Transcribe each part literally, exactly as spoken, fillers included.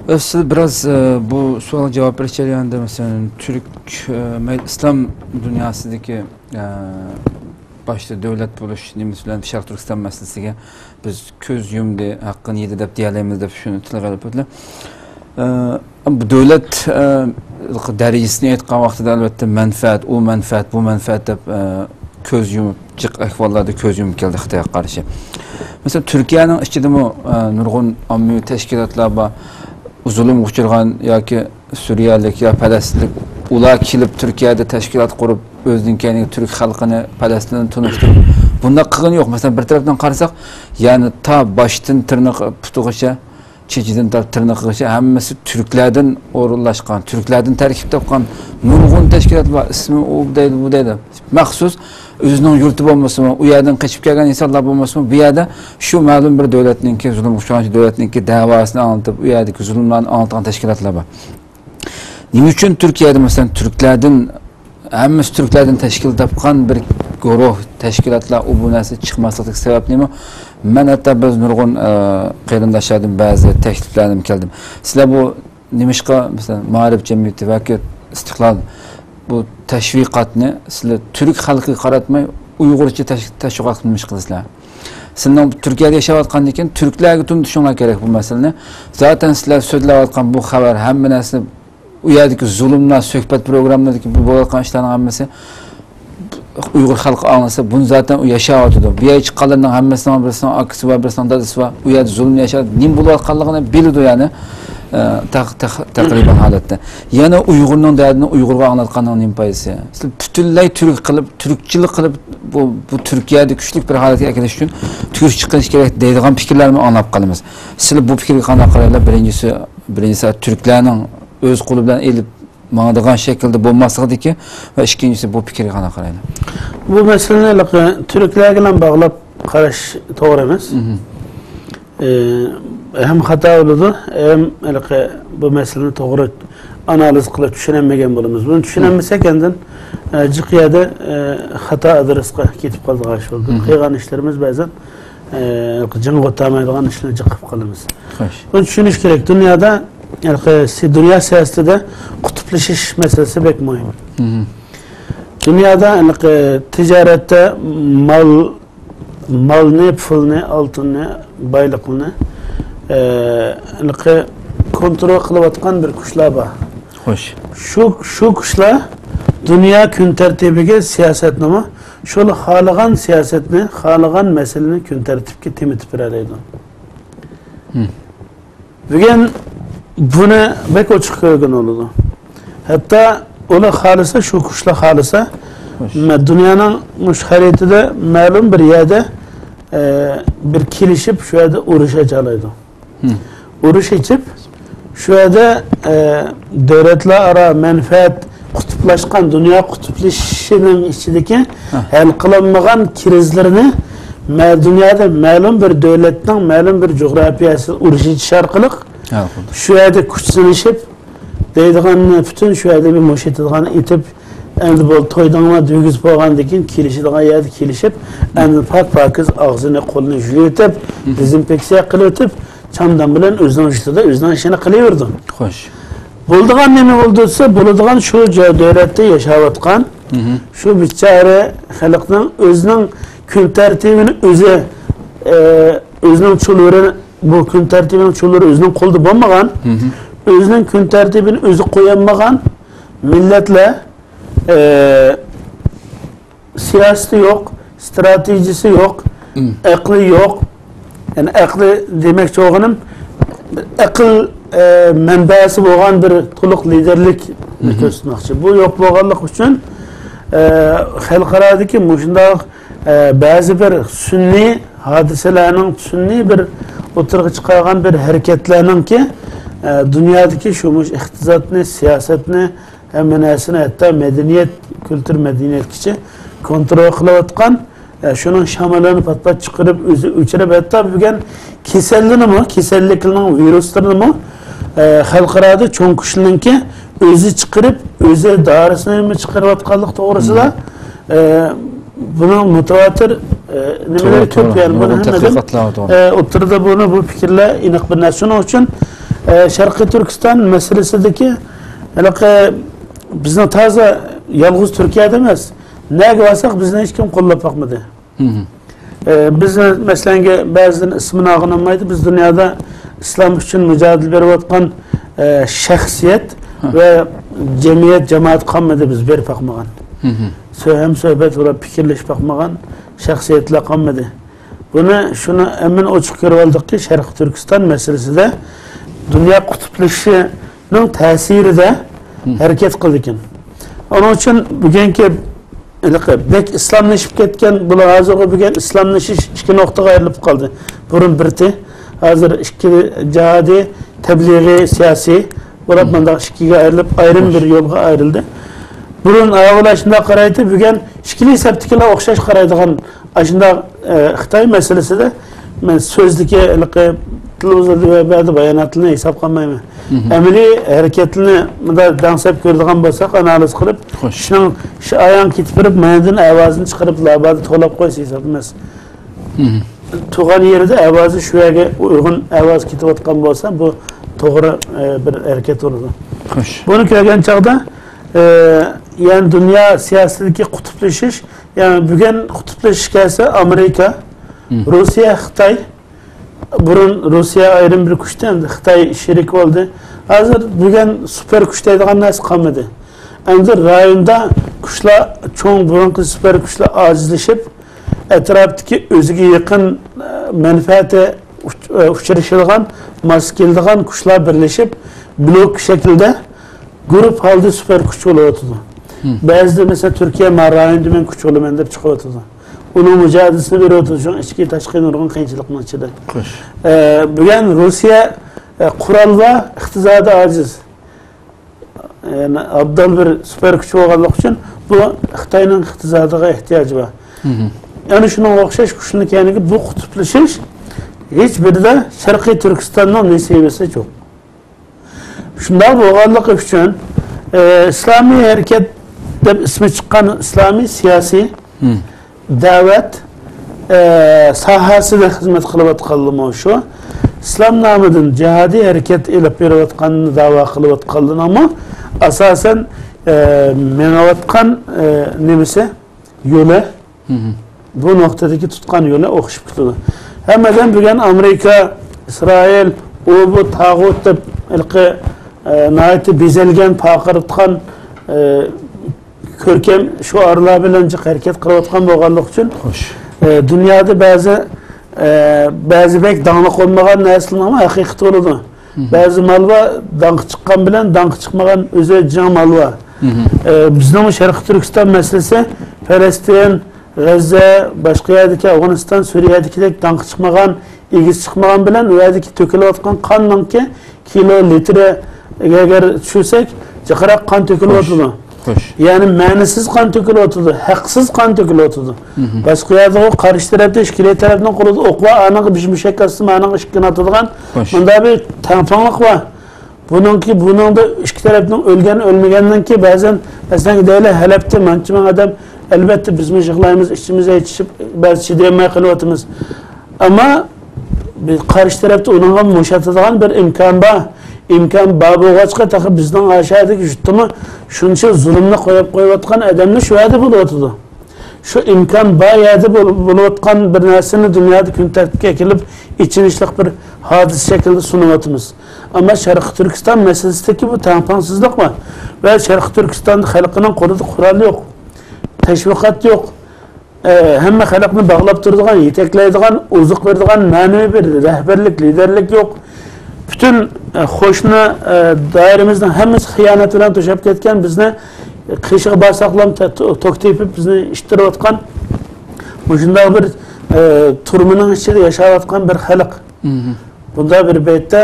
ئۆستىدە بىراز، ئە، بۇ سوئالغا جاۋاب بېرىش جەريانىدا، مەسىلەن، تۈرك، ئە، مەيلى ئىسلام دۇنياسىدىكى، ئە، باشتا دۆلەت بولۇش نېمىسى بىلەن شەرقىي تۈركىستان مەسىلىسىگە بىز كۆز يۇمدى، ھەققىنى يېدى دەپ دېيەلەيمىز دەپ شۇنى تىلغا ئېلىپ ئۆتىلە. ئە، بۇ دۆلەت، ئە، دەرىجىسىنى ئېيتقان ۋاقتىدا، ئەلۋەتتە، مەنپەئەت، ئۇ مەنپەئەت، بۇ مەنپەئەت دەپ، ئە، كۆز يۇمۇپ، جىق ئەھۋاللاردا كۆز يۇمۇپ كەلدى خىتايغا قارشى. مەسىلەن، تۈركىيەنىڭ ئىچىدىمۇ، ئە، نۇرغۇن ئاممىۋى تەشكىلاتلار بار. زۇلۇمغا ئۇچرىغان ياكى سۈرىيەلىك يا پەلەستىنلىك، ئۇلار كېلىپ تۈركىيەدە تەشكىلات قۇرۇپ، ئۆزىنىڭ كەينىگە تۈرك خەلقىنى، پەلەستىننى تونۇشتۇرۇپ، بۇنداق قىلغىنى يوق. مەسىلەن، بىر تەرەپتىن قارىساق، يەنى تا باشتىن تىرنىقى پۇتىغىچە، چېچىدىن تارتىپ تىرنىقىغىچە ھەممىسى تۈركلەردىن ئورۇنلاشقان، تۈركلەردىن تەركىب تاپقان نۇرغۇن تەشكىلات بار. ئىسمى ئۇ دەيدۇ، بۇ دەيدۇ. مەخسۇس ئۆزىنىڭ يۇرتى بولمىسىمۇ، ئۇ يەردىن قېچىپ كەلگەن ئىنسانلار بولمىسىمۇ، بۇ يەردە شۇ مەلۇم بىر دۆلەتنىڭكى، زۇلۇمغا ئۇچرىغان دۆلەتنىڭكى دەۋاسىنى ئاڭلىتىپ، ئۇ يەردىكى زۇلۇملارنى ئاڭلىتىدىغان تەشكىلاتلار بار. نېمە ئۈچۈن تۈركىيەدە، مەسىلەن، تۈركلەردىن، ھەممىسى تۈركلەردىن تەشكىل تاپقان بىر گۇرۇھ، تەشكىلاتلار، ئۇ بۇ نەرسە چىقماسلىقتىكى سەۋەب نېمە؟ مەن ھەتتا بىز نۇرغۇن، ئە، قېرىنداشلاردىن بەزى تەكلىپلەرنى كەلدىم. سىلەر بۇ نېمىشقا، مەسىلەن، مائارىپ جەمئىيىتى ياكى ئىستىقلال بۇ تەشۋىقاتنى سىلەر تۈرك خەلقىگە قاراتماي ئۇيغۇرچە تەش-، تەشۋىقات نېمىشقا قىلىسىلەر؟ سىلەرنىڭ تۈركىيەدە ياشاۋاتقاندىن كېيىن تۈركلەرگە تونۇتۇشۇڭلار كېرەك بۇ مەسىلىنى. زاتەن سىلەر سۆزلەۋاتقان بۇ خەۋەر، ھەممە نەرسە، ئۇ يەردىكى زۇلۇملار، سۆھبەت پروگراممىلىرىدىكى بۇ بولۇۋاتقان ئىشلارنىڭ ھەممىسى ئۇيغۇر خەلقى ئاڭلىسا، بۇنى زاتەن ئۇ ياشاۋاتىدۇ. بۇ يەرگە چىققانلارنىڭ ھەممىسىنىڭ، بىرسىنىڭ ئاكىسى بار، بىرسىنىڭ دادىسى بار. ئۇ يەردە زۇلۇم ياشاۋاتىدۇ. نېمە بولۇۋاتقانلىقىنى بىلىدۇ، يەنى، ئە، تەق-، تەق-، تەقرىبەن ھالەتتە. يەنە ئۇيغۇرنىڭ دەردىنى ئۇيغۇرغا ئاڭلاتقاننىڭ نېمە پايدىسى؟ سىز پۈتۈنلەي تۈرك قىلىپ، تۈركچىلىك قىلىپ، بۇ، بۇ تۈركىيەدە كۈچلۈك بىر ھالەتكە ئەكېلىش ئۈچۈن تۈركچە قىلىش كېرەك دەيدىغان پىكىرلەرنى ئاڭلاپ قالىمىز. سىلەر بۇ پىكىرگە قانداق قارايسىلەر؟ بىرىنچىسى، بىرىنچىسى تۈركلەرنىڭ ئۆز قولى بىلەن ئېلىپ ماڭىدىغان شەكىلدە بولماسلىقىدىكى ۋە ئىككىنچىسى بۇ پىكىرگە قانداق قارايدۇ؟ بۇ مەسىلىنى ھېلىقى تۈركلەر بىلەن باغلاپ قاراش توغرا ئەمەس. مهم. ئى، ھەم خاتا بولىدۇ، ھەم ھېلىقى بۇ مەسىلىنى توغرا ئانالىز قىلىپ چۈشىنەلمىگەن بولىمىز. بۇنى چۈشىنەلمىسەك، ئاندىن، ئە، جىق يەردە، ئە، خاتا ئادرېسقا كېتىپ قالىدىغان ئىش بولىدۇ. مهم. قىلغان ئىشلىرىمىز بەزەن، ئە، جىڭغا ئۆتەلمەيدىغان ئىشلارنى جىق قىلىپ قالىمىز. خوش. بۇنى چۈشىنىش كېرەك. دۇنيادا، ھېلىقى سى-، دۇنيا سىياسىتىدە قۇتۇپلىشىش مەسىلىسى بەك مۇھىم. مهم. دۇنيادا ھېلىقى تىجارەتتە مال، مالنى، پۇلنى، ئالتۇننى، بايلىقنى، ئە، ھېلىقى كونترول قىلىۋاتقان بىر كۈچلەر بار. خوش. شۇ، شۇ كۈچلەر دۇنيا كۈن تەرتىپىگە سىياسەتنىمۇ، شۇلا خالىغان سىياسەتنى، خالىغان مەسىلىنى كۈن تەرتىپكە تېمىتىپ بېرەلەيدۇ. مم. بۈگۈن بۇنى بەك ئوچۇق كۆرگىلى بولىدۇ. ھەتتا ئۇلار خالىسا، شۇ كۈچلەر خالىسا، خوش. مە-، دۇنيانىڭ مۇشۇ خەرىتىدە مەلۇم بىر يەردە، ئە، بىر كېلىشىپ، شۇ يەردە ئۇرۇش ئاچالايدۇ. مم. ئۇرۇش ئېچىپ، شۇ يەردە، ئە، دۆلەتلەر ئارا مەنپەئەت، قۇتۇپلاشقان، دۇنيا قۇتۇپلىشىشىنىڭ ئىچىدىكى ھە. ھەل قىلالمىغان كىرىزلىرىنى مە-، دۇنيادا مەلۇم بىر دۆلەتنىڭ مەلۇم بىر جۇغراپىيەسىدە ئۇرۇش ئېچىش ئارقىلىق ھەل قىلدى. شۇ يەردە كۈچ سىنىشىپ دەيدىغاننى پۈتۈن شۇ يەردە بىر مۇشۇ ئېتىدىغان ئېتىپ، ئەمدى بولدى، تويدۇڭلار دېگۈزۈپ بولغاندىن كېيىن كېلىشىدىغان يەردە كېلىشىپ، ئەمدى پاك-پاكىز ئاغزىنى، قولىنى يۇيۇۋېتىپ، دېزىنفېكسىيە قىلىۋېتىپ، چامدان بىلەن ئۆزىنىڭ يۇرتىدا ئۆزىنىڭ ئىشىنى قىلىۋېرىدۇ. خوش. بولىدىغان نېمە بولدى دېسە، بولىدىغان شۇ جا-، دۆلەتتە ياشاۋاتقان مهم. شۇ بىچارە خەلقنىڭ ئۆزىنىڭ كۈن تەرتىپىنى ئۆزى، ئە، ئۆزىنىڭ چۇلۋۇرى، بۇ كۈن تەرتىپىنىڭ چۇلۋۇرى ئۆزىنىڭ قولىدا بولمىغان، مهم. ئۆزىنىڭ كۈن تەرتىپىنى ئۆزى قويالمىغان مىللەتلەر، ئە، سىياسىتى يوق، ئىستراتېگىيىسى يوق، مم. ئەقلى يوق. يەنى ئەقلى دېمەكچى بولغىنىم، ئەقىل، ئە، مەنبەسى بولغان بىر تولۇق لىدېرلىك مم. كۆرسەتمەكچى. بۇ يوق بولغانلىقى ئۈچۈن، ئە، خەلقئارادىكى مۇشۇنداق، ئە، بەزى بىر سۈنئىي ھادىسىلەرنىڭ، سۈنئىي بىر ئوتتۇرىغا چىقارغان بىر ھەرىكەتلەرنىڭكى، ئە، دۇنيادىكى شۇ مۇشۇ ئىقتىسادنى، سىياسەتنى، ھەممە نەرسىنى، ھەتتا مەدەنىيەت، كۈلتۈر، مەدەنىيەتكىچە كونترول قىلىۋاتقان، ئە، شۇنىڭ شامىلىنى پات-پات چىقىرىپ، ئۆزى ئۆچۈرۈپ، ھەتتا بۈگۈن كېسەللىرىنىمۇ، كېسەللىكنىڭ ۋىرۇسلىرىنىمۇ، ئە، خەلقئارادا چوڭ كۈچلەرنىڭكى ئۆزى چىقىرىپ، ئۆزى دارىسىنى چىقىرىۋاتقانلىق توغرىسىدا، ئە، بۇنىڭ مۇتەۋاتىر، ئە، نېمىلەر توغرا، كۆپ، توغرا. يەنى بۇنى نۇرغۇن ھەممىدىن، تەتقىقاتلار بار، توغرا. ئە، ئوتتۇرىدا بۇنى، بۇ پىكىرلەر ئېنىق بىر نەرسە. شۇنىڭ ئۈچۈن ئە، شەرقىي تۈركىستان مەسىلىسىدىكى ھېلىقى بىزنىڭ تازا يالغۇز تۈركىيەدە ئەمەس، نەگە بارساق بىزنى ھېچكىم قوللاپ باقمىدى. ئە، بىز، مەسىلەن، بەزىدىن ئىسمىنى ئالغىلى بولمايدۇ. بىز دۇنيادا ئىسلام ئۈچۈن مۇجادىلە بېرىۋاتقان، ئە، شەخسىيەت ۋە جەمئىيەت جامائەت قالمىدى، بىز بېرىپ باقمىغان. سۆ-، ھەم سۆھبەت بولۇپ پىكىرلىشىپ باقمىغان شەخسىيەتلەر قالمىدى. بۇنى، شۇنى ھەممىنى ئوچۇق كۆرۈۋالدۇقكى، شەرقىي تۈركىستان مەسىلىسىدە دۇنيا قۇتۇپلىشىشىنىڭ تەسىرىدە ھەرىكەت قىلىدىكەن. ئۇنىڭ ئۈچۈن بۈگۈنكى ھېلىقى بەك ئىسلاملىشىپ كەتكەن، بۇلار ھازىرغۇ بۈگۈن ئىسلاملىشىش ئىككى نۇقتىغا ئايرىلىپ قالدى. بۇرۇن بىرتى، ھازىر ئىككى، جىھادىي، تەبلىغىي، سىياسىي بولۇپ مۇنداق ئىككىگە ئايرىلىپ، ئايرىم بىر يولغا ئايرىلدى. بۇرۇن ئاۋۇلار شۇنداق قارايتتى، بۈگۈن ئىككىلى سەپتىكىلەر ئوخشاش قارايدىغان ئاشۇنداق، ئە، خىتاي مەسىلىسىدە مەن سۆزدىكى ھېلىقى تېلېۋىزوردا ۋە بەزى باياناتلىرىنى ھېسابقا ئالمايمەن. ئەمەلىي ھەرىكەتلىرىنى مۇنداق دەڭسەپ كۆرىدىغان بولساق، ئانالىز قىلىپ، شۇنىڭ شۇ ئايان كېتىپ بېرىپ، ماياندىن ئاۋازىنى چىقىرىپ، لابادە توۋلاپ قويسا ھېساب ئەمەس. تۇغان يېرىدە ئاۋازى شۇ يەرگە ئۇيغۇن ئاۋاز كېتىۋاتقان بولسا، بۇ توغرا، ئە، بىر ھەرىكەت بولىدۇ. بۇنى كۆرگەن چاغدا، ئە، يەنى دۇنيا سىياسىتىدىكى قۇتۇپلىشىش، يەنى بۈگۈن قۇتۇپلىشىش كەلسە ئامېرىكا، روسىيە، خىتاي، بۇرۇن روسىيە ئايرىم بىر كۈچتە، ئەمدى خىتاي شېرىك بولدى. ھازىر بۈگۈن سۇپەر كۈچ دەيدىغان نەرسە قالمىدى. ئەمدى رايوندا كۈچلەر چوڭ، بۇرۇنقى سۇپەر كۈچلەر ئاجىزلىشىپ، ئەتراپتىكى ئۆزىگە يېقىن، ئە، مەنپەئەتى ئۇچ-، ئە، ئۇچرىشىدىغان، ماس كېلىدىغان كۈچلەر بىرلىشىپ، بلوك شەكلىدە گۇرۇپ ھالدا سۇپەر كۈچ بولۇۋاتىدۇ. بەزىدە، مەسىلەن، تۈركىيە، مەن رايوندا مەن كۈچ بولىمەن دەپ چىقىۋاتىدۇ. ئۇنىڭ مۇجادىلىسىنى بېرىۋاتىدۇ، شۇڭا ئىچكى، تاشقى نۇرغۇن قىيىنچىلىقنىڭ ئىچىدە. ئە، بۈگۈن روسىيە، ئە، قورال بار، ئىقتىسادى ئاجىز. يەنى ئابدال بىر سۇپەر كۈچ بولغانلىقى ئۈچۈن بۇ خىتاينىڭ ئىقتىسادىغا ئېھتىياجى بار. يەنە شۇنىڭغا ئوخشاش كۈچلىرىنى كەينىگە بۇ قۇتۇپلىشىش ھېچ بىرىدە شەرقىي تۈركىستاننىڭ نېسىۋىسى يوق. شۇنداق بولغانلىقى ئۈچۈن، ئە، ئىسلامىي ھەرىكەت دەپ ئىسمى چىققان ئىسلامىي سىياسىي دەۋەت، ئە، ساھەسىدە خىزمەت قىلىۋاتقانلىمۇ شۇ، ئىسلام نامىدىن جىھادىي ھەرىكەت ئېلىپ بېرىۋاتقاننى دەۋا قىلىۋاتقانلىرىنىڭمۇ ئاساسەن، ئە، مېڭىۋاتقان، ئە، نېمىسى، يولى، بۇ نۇقتىدىكى تۇتقان يولى ئوخشىشىپ كېتىدۇ. ھەممىدىن بۈگۈن ئامېرىكا، ئىسرائىل، ئۇ بۇ تاغۇت دەپ ھېلىقى، ئە، ناھايىتى بېزەلگەن، پارقىراتقان، ئە، كۆركەم شوئارلار بىلەن جىق ھەرىكەت قىلىۋاتقان بولغانلىقى ئۈچۈن، ئە، دۇنيادا بەزى، ئە، بەزى بەك داڭلىق بولمىغان نەرسىلەرنىڭمۇ ھەقىقىتى بولىدۇ. بەزى مال بار، داڭقى چىققان بىلەن داڭقى چىقمىغان ئۆزى جىڭ مال بار. ئە، بىزنىڭ شەرقىي تۈركىستان مەسىلىسى پەلەستىن، غەززە، باشقا يەردىكى ئافغانىستان، سۈرىيەدىكىدەك داڭقى چىقمىغان، ئېگىز چىقمىغان بىلەن ئۇ يەردىكى تۆكۈلۈۋاتقان قاننىڭكى كىلو لىترىگە ئەگەر چۈشۈرسەك، جىقراق قان تۆكۈلۈۋاتىدۇ. يەنى مەنىسىز قان تۆكۈلۈۋاتىدۇ، ھەقسىز قان تۆكۈلۈۋاتىدۇ. باشقا يەردىغۇ قارشى تەرەپتە ئىككىلى تەرەپنىڭ قولىدا ئوق بار، ئانىڭغا بىش مۇشەك ئاتسىمۇ ئانىڭغا ئىككىنى ئاتىدىغان مۇنداق بىر تەڭپۇڭلۇق بار. بۇنىڭكى، بۇنىڭدا ئىككى تەرەپنىڭ ئۆلگەن، ئۆلمىگەننىڭكى بەزەن، مەسىلەن، دەيلى، ھەلەبتە مانچە مىڭ ئادەم، ئەلۋەتتە، بىزمۇ يىغلايمىز، ئىچىمىز ئېچىشىپ، بەزى چىدىيالماي قېلىۋاتىمىز. ئەمما بىز قارشى تەرەپتە ئۇنىڭغا ئوخشىتىدىغان بىر ئىمكان بار. ئىمكان بار بولغاچقا، تېخى بىزنىڭ ئاشادىكى يۇرتتىمۇ شۇنچە زۇلۇمنى قويۇپ قويۇۋاتقان ئادەمنى شۇ يەردە بولۇۋاتىدۇ. شۇ ئىمكان بار يەردە بول-، بولۇۋاتقان بىر نەرسىنى دۇنيادا كۈن تەرتىپكە ئەكېلىپ، ئېچىنىشلىق بىر ھادىسە شەكلىدە سۇنۇۋاتىمىز. ئەمما شەرقىي تۈركىستان مەسىلىسىدىكى بۇ تەڭپۇڭسىزلىق بار. ۋە شەرقىي تۈركىستان خەلقىنىڭ قولىدا قورال يوق، تەشۋىقات يوق. ئە، ھەممە خەلقنى باغلاپ تۇرىدىغان، يېتەكلەيدىغان، ئوزۇق بېرىدىغان مەنىۋى بىر رەھبەرلىك، لىدەرلىك يوق. پۈتۈن، ئە، قوشنا، ئە، دائىرىمىزنىڭ ھەممىسى خىيانەت بىلەن توشاپ كەتكەن، بىزنى قېشىغا بارساقلا تو-، توك تېپىپ بىزنى ئىتتىرىۋاتقان، مۇشۇنداق بىر، ئە، تۈرمىنىڭ ئىچىدە ياشاۋاتقان بىر خەلق. بۇنداق بىر پەيتتە،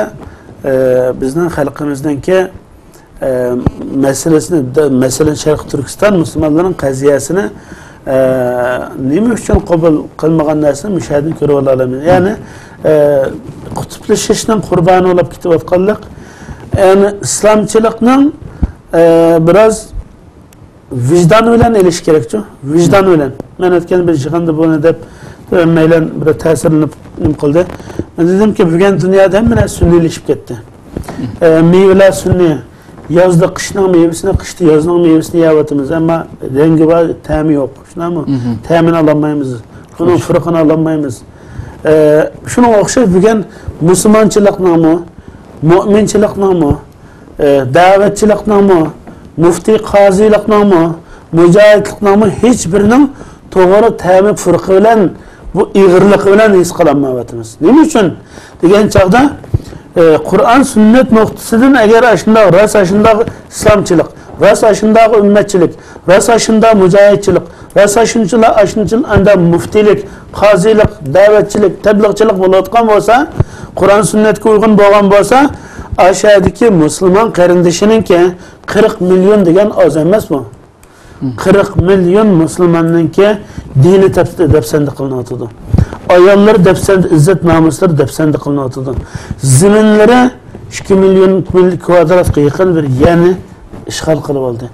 ئە، بىزنىڭ خەلقىمىزنىڭكى ئە، مەسىلىسىنى، دە-، مەسىلەن، شەرقىي تۈركىستان مۇسۇلمانلىرىنىڭ قەزىيەسىنى، ئە، نېمە ئۈچۈن قوبۇل قىلمىغان نەرسىنى مۇشۇ يەردىن كۆرۈۋالالايمىز. يەنى، ئە، قۇتۇپلىشىشنىڭ قۇربانى بولۇپ كېتىۋاتقانلىق، يەنى ئىسلامچىلىقنىڭ، ئە، بىراز ۋىجدان بىلەن ئېلىش كېرەكچۇ؟ ۋىجدان بىلەن. مەن ئۆتكەن بىر يىغىندا بۇنى دەپ، ھەممەيلەن بىر تەسىرلىنىپ نېمە قىلدى. مەن دېدىمكى، بۈگۈن دۇنيادا ھەممە نەرسە سۈنئىيلىشىپ كەتتى. ئە، مېۋىلەر سۈنئىي. يازدا قىشنىڭ مېۋىسىنى، قىشتا يازنىڭ مېۋىسىنى يەۋاتىمىز، ئەمما رەڭگى بار، تەمى يوق. شۇنداقمۇ؟ تەمىنى ئالالمايمىز. بۇنىڭ پۇرىقىنى ئالالمايمىز. ئە، شۇنىڭغا ئوخشاش بۈگۈن مۇسۇلمانچىلىقنىڭمۇ، مۆمىنچىلىكنىڭمۇ، ئە، دەۋەتچىلىكنىڭمۇ، مۇفتى قازىلىقنىڭمۇ، مۇجاھىدلىقنىڭمۇ ھېچ بىرىنىڭ توغرا تەمى پۇرىقى بىلەن، بۇ ئېغىرلىقى بىلەن ھېس قىلالمايۋاتىمىز. نېمە ئۈچۈن دېگەن چاغدا، ئە، قۇرئان سۈننەت نۇقتىسىدىن ئەگەر ئاشۇنداق، راست ئاشۇنداق ئىسلامچىلىق، راست ئاشۇنداق ئۈممەتچىلىك، راست ئاشۇنداق مۇجاھىدچىلىق، راست ئاشۇنچىلا، ئاشۇنچىلا ئاندا مۇفتىلىك، قازىلىق، دەۋەتچىلىك، تەبلىغچىلىق بولۇۋاتقان بولسا، قۇرئان سۈننەتكە ئۇيغۇن بولغان بولسا، ئاشۇ يەردىكى مۇسۇلمان قېرىندىشىنىڭكى قىرىق مىليون دېگەن ئاز ئەمەسمۇ؟ قىرىق مىليون مۇسۇلماننىڭكى دىنى دەپ-، دەپسەندە قىلىنىۋاتىدۇ. ئاياللىرى دەپسەندە، ئىززەت نامۇسلىرى دەپسەندە قىلىنىۋاتىدۇ. زېمىنلىرى ئىككى مىليون كۋادراتقا يېقىن بىر يەرنى ئىشغال قىلىۋالدى.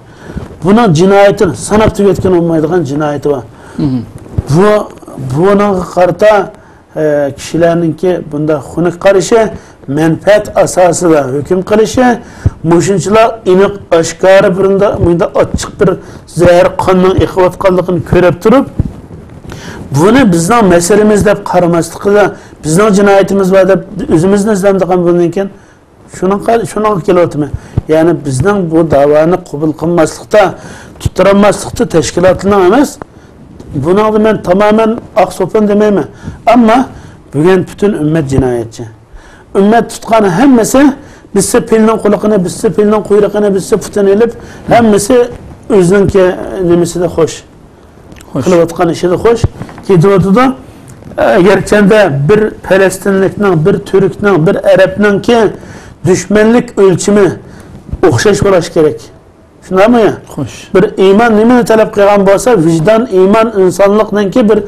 بۇنىڭ جىنايىتىنى ساناپ تۈگەتكىلى بولمايدىغان جىنايىتى بار. بۇ، بۇنىڭغا قارىتا ئە، كىشىلەرنىڭكى بۇنداق خۇنۈك قارىشى، مەنپەئەت ئاساسىدا ھۆكۈم قىلىشى، مۇشۇنچىلا ئېنىق، ئاشكارا، بۇنداق، بۇنداق ئاچچىق بىر زەھەر قاننىڭ ئېقىۋاتقانلىقىنى كۆرۈپ تۇرۇپ، بۇنى بىزنىڭ مەسىلىمىز دەپ قارىماسلىقىدا، بىزنىڭ جىنايىتىمىز بار دەپ ئۆزىمىزنى ئىزدەمدىغان بۇندىن كېيىن شۇنىڭغا، شۇنىڭغا كېلىۋاتىمەن. يەنى بىزنىڭ بۇ داۋانى قوبۇل قىلماسلىقتا، تۇتتۇرالماسلىقتا تەشكىلاتلارنىڭ ئەمەس. بۇنىڭدا مەن تامامەن ئاق سوپۇن دېمەيمەن. ئەمما بۈگۈن پۈتۈن ئۈممەت جىنايەتچى. ئۈممەت تۇتقان ھەممىسى بىرسى پىلنىڭ قۇلىقىنى، بىرسى پىلنىڭ قۇيرۇقىنى، بىرسى پۇتىنى ئېلىپ، ھەممىسى ئۆزىنىڭكى نېمىسىدە خوش. خوش. قىلىۋاتقان ئىشىدا خوش كېتىۋاتىدۇ. ئەگەرچەندە بىر پەلەستىنلىكنىڭ، بىر تۈركنىڭ، بىر ئەرەبنىڭكى دۈشمەنلىك ئۆلچىمى ئوخشاش بولۇشى كېرەك. شۇنداقمۇ يا؟ خوش. بىر ئىمان نېمىنى تەلەپ قىلغان بولسا، ۋىجدان، ئىمان، ئىنسانلىقنىڭكى بىر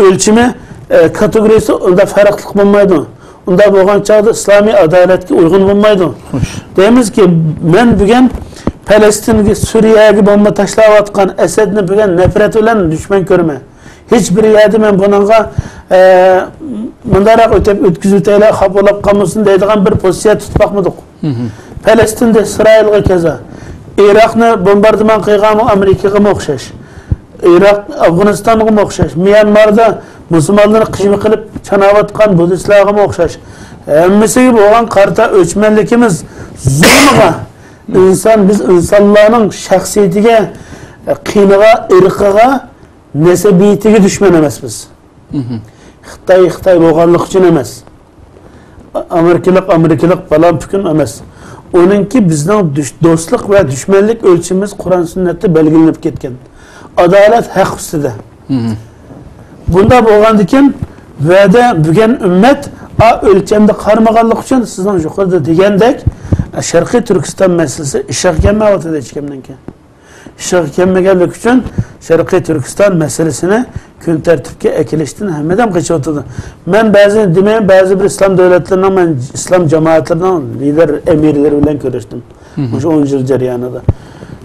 ئۆلچىمى، ئە، كاتېگورىيەسى ئۇندا پەرقلىق بولمايدۇ. ئۇنداق بولغان چاغدا ئىسلامىي ئادالەتكە ئۇيغۇن بولمايدۇ. خوش. دەيمىزكى، مەن بۈگۈن پەلەستىنگە، سۈرىيەگە بومبا تاشلاۋاتقان ئەسەدنى بۈگۈن نەپرەت بىلەن دۈشمەن كۆرىمەن. ھېچ بىر يەردە مەن بۇنىڭغا، ئە، مۇنداقراق ئۆتۈپ، ئۆتكۈزۈۋېتەيلى، خاپا بولۇپ قالمىسۇن دەيدىغان بىر پوزىتسىيە تۇتۇپ باقمىدۇق. پەلەستىندە ئىسرائىلغا كەزا. ئىراقنى بومباردىمان قىلغانمۇ ئامېرىكىغىمۇ ئوخشاش. ئىراق، ئافغانىستانغىمۇ ئوخشاش. ميانماردا مۇسۇلمانلارنى قىيما قىلىپ چاناۋاتقان بۇددىستلارغىمۇ ئوخشاش. ھەممىسىگە بولغان قارىتا ئۆچمەنلىكىمىز زۇلمىغا، ئىنسان، بىز ئىنسانلارنىڭ شەخسىيىتىگە، قېنىغا، ئىرقىغا، نەسەبىيىتىگە دۈشمەن ئەمەسمىز. خىتاي خىتاي بولغانلىقى ئۈچۈن ئەمەس. ئامېرىكىلىق ئامېرىكىلىق، پالان پۈكۈن ئەمەس. ئۇنىڭكى بىزنىڭ دۈش-، دوستلۇق ۋە دۈشمەنلىك ئۆلچىمىمىز قۇرئان سۈننەتتە بەلگىلىنىپ كەتكەن. ئادالەت ھەق ئۈستىدە. بۇنداق بولغاندىكىن ۋەدە بۈگۈن ئۈممەت ئا ئۆلچەمدە قارىمىغانلىقى ئۈچۈن سىزنىڭ يۇقىرىدا دېگەندەك شەرقىي تۈركىستان مەسىلىسى ئىشىغا كەلمەيۋاتىدۇ ھېچكىمنىڭكى. ئىشىغا كەلمىگەنلىكى ئۈچۈن شەرقىي تۈركىستان مەسىلىسىنى كۈن تەرتىپكە ئەكېلىشتىن ھەممىدەم قېچىۋاتىدۇ. مەن بەزى دېمەيمەن، بەزى بىر ئىسلام دۆلەتلىرىنىڭ، مەن ئىسلام جامائەتلىرىنىڭ لىدېر ئەمىرلىرى بىلەن كۆرۈشتۈم. مۇشۇ ئون يىل جەريانىدا.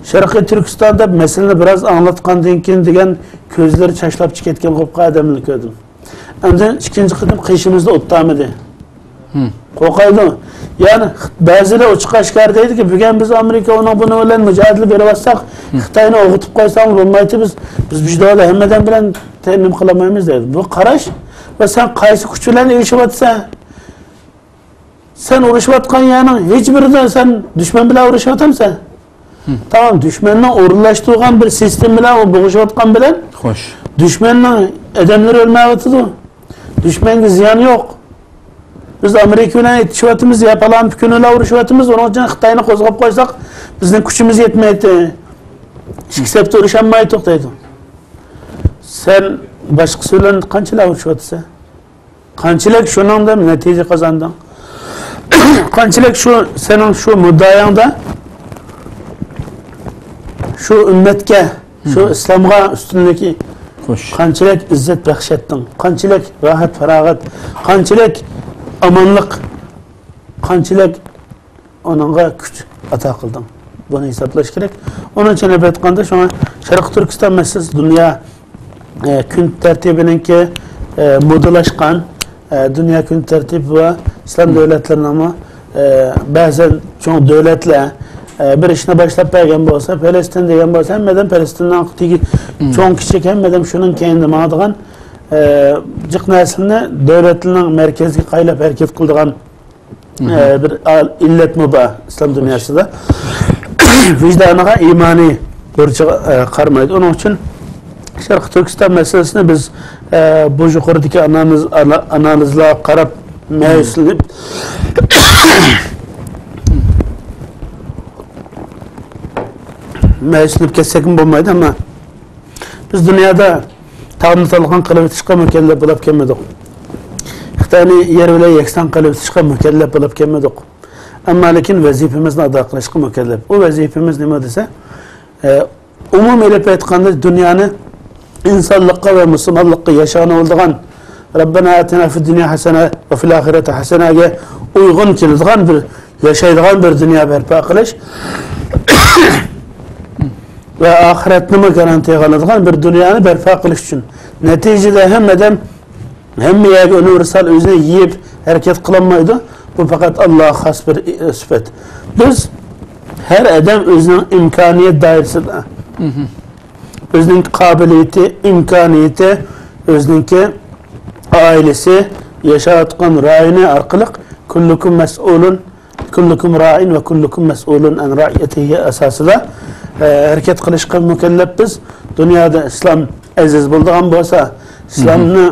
شەرقىي تۈركىستان دەپ مەسىلىنى بىراز ئاڭلاتقاندىن كېيىن دېگەن كۆزلىرى چاچلاپ كېتىپ كەتكەن قوپقان ئادەملەرنى كۆردۈم. ئاندىن ئىككىنچى قېتىم قېشىمىزدا ئولتۇرمىدى. قورقايدۇ. يەنى بەزىلەر ئوچۇق ئاشكارا دەيدىكى، بۈگۈن بىز ئامېرىكا ئۇنىڭ بۇنىڭ بىلەن مۇجادىلە بېرىۋاتساق، خىتاينى ئويغىتىپ قويساڭ بولمايتتى، بىز، بىز بىر دۆلەت ھەممىدەم بىلەن تەمىن قىلالمايمىز دەيدۇ. بۇ قاراش ۋە سەن قايسى كۈچ بىلەن ئېلىشىۋاتىسەن؟ سەن ئۇرۇشۇۋاتقان يەرنىڭ ھېچ بىرىدە سەن دۈشمەن بىلەن ئۇرۇشۇۋاتامسەن؟ تامام، دۈشمەننىڭ ئورۇنلاشتۇرغان بىر سىستېما بىلەن بوغۇشۇۋاتقان بىلەن خوش. دۈشمەننىڭ ئادەملىرى ئۆلمەيۋاتىدۇ. دۈشمەنگە زىيان يوق. بىز ئامېرىكا بىلەن ئېتىشىۋاتىمىز، يا پالان پۈكۈن بىلەن ئۇرۇشۇۋاتىمىز، ئۇنىڭ ئۈچۈن خىتاينى قوزغاپ قويساق، بىزنىڭ كۈچىمىز يەتمەيتتى. ئىككى سەپتە ئۇرۇشالمايتتۇق دەيدۇ. سەن باشقىسى بىلەن قانچىلەر ئۇرۇشۇۋاتىسەن؟ قانچىلىك شۇنىڭدىن نەتىجە قازاندىڭ؟ قانچىلىك شۇ سېنىڭ شۇ مۇددىئاڭدا شۇ ئۈممەتكە، شۇ ئىسلامغا ئۈستۈنلۈكى، خوش. قانچىلىك ئىززەت بەخش ئەتتىڭ؟ قانچىلىك راھەت، پاراغەت، قانچىلىك ئامانلىق، قانچىلىك ئۇنىڭغا كۈچ ئاتا قىلدىڭ. بۇنى ھېسابلاش كېرەك. ئۇنىڭ ئۈچۈن ئېلىپ ئېيتقاندا، شۇڭا شەرقىي تۈركىستان مەسىلىسى دۇنيا، ئە، كۈن تەرتىپىنىڭكى، ئە، مودىلاشقان، ئە، دۇنيا كۈن تەرتىپى ۋە ئىسلام دۆلەتلىرىنىڭمۇ، ئە، بەزەن چوڭ دۆلەتلەر، ئە، بىر ئىشنى باشلاپ بەرگەن بولسا، پەلەستىن دېگەن بولسا، ھەممىدىن پەلەستىننىڭ تېگى، مم. چوڭ كىچىك ھەممىدىن شۇنىڭ كەينىدە ماڭىدىغان، ئە، جىق نەرسىلەرنى دۆلەتلەرنىڭ مەركەزگە قايلاپ ھەرىكەت قىلىدىغان، مم. ئە، بىر ئال-، ئىللەتمۇ بار ئىسلام دۇنياسىدا. ۋىجدانىغا ئىمانىي بۇرچىغا، ئە، قارىمايدۇ. ئۇنىڭ ئۈچۈن شەرقىي تۈركىستان مەسىلىسىنى بىز، ئە، بۇ يۇقىرىدىكى ئانالىز-، ئانا-، ئانالىزلارغا قاراپ مەيۈسلىنىپ، مەيۈسلىنىپ كەتسەكمۇ بولمايدۇ، ئەمما بىز دۇنيادا تاغنى تالقان قىلىۋېتىشقا مۇكەللەپ بولۇپ كەلمىدۇق. خىتاينى يەر بىلەن يەكسان قىلىۋېتىشقا مۇكەللەپ بولۇپ كەلمىدۇق. ئەمما لېكىن ۋەزىپىمىزنى ئادا قىلىشقا مۇكەللەپ. ئۇ ۋەزىپىمىز نېمە دېسە، ئە، ئومۇمىي ئېلىپ ئېيتقاندا، دۇنيانى ئىنسانلىققا ۋە مۇسۇلمانلىققا ياشانغان، رەببەنا ئاتىنا فىد دۇنيا ھەسەنە ۋە فىل ئاخىرەتى ھەسەنەگە ئۇيغۇن كېلىدىغان بىر، ياشايدىغان بىر دۇنيا بەرپا قىلىش ۋە ئاخىرەتنىمۇ گارانتىيە قىلىدىغان بىر دۇنيانى بەرپا قىلىش ئۈچۈن، نەتىجىدە ھەممە ئادەم ھەممە يەرگە ئۇنىۋېرسال ئۆزىنى يېيىپ ھەرىكەت قىلالمايدۇ. بۇ پەقەت ئاللاغا خاس بىر، ئى، سۈپەت. بىز ھەر ئادەم ئۆزىنىڭ ئىمكانىيەت دائىرىسىدە، مم. ئۆزىنىڭ قابىلىيىتى، ئىمكانىيىتى، ئۆزىنىڭكى ئائىلىسى، ياشاۋاتقان رايونى ئارقىلىق كۇللۇكۇم مەسئۇلۇن، كۇللۇكۇم رائىن ۋە كۇللۇكۇم مەسئۇلۇن ئەن رائىيەتىھى ئاساسىدا، ئە، ھەرىكەت قىلىشقا مۇكەللەپ بىز. دۇنيادا ئىسلام ئەزىز بولىدىغان بولسا، ئىسلامنى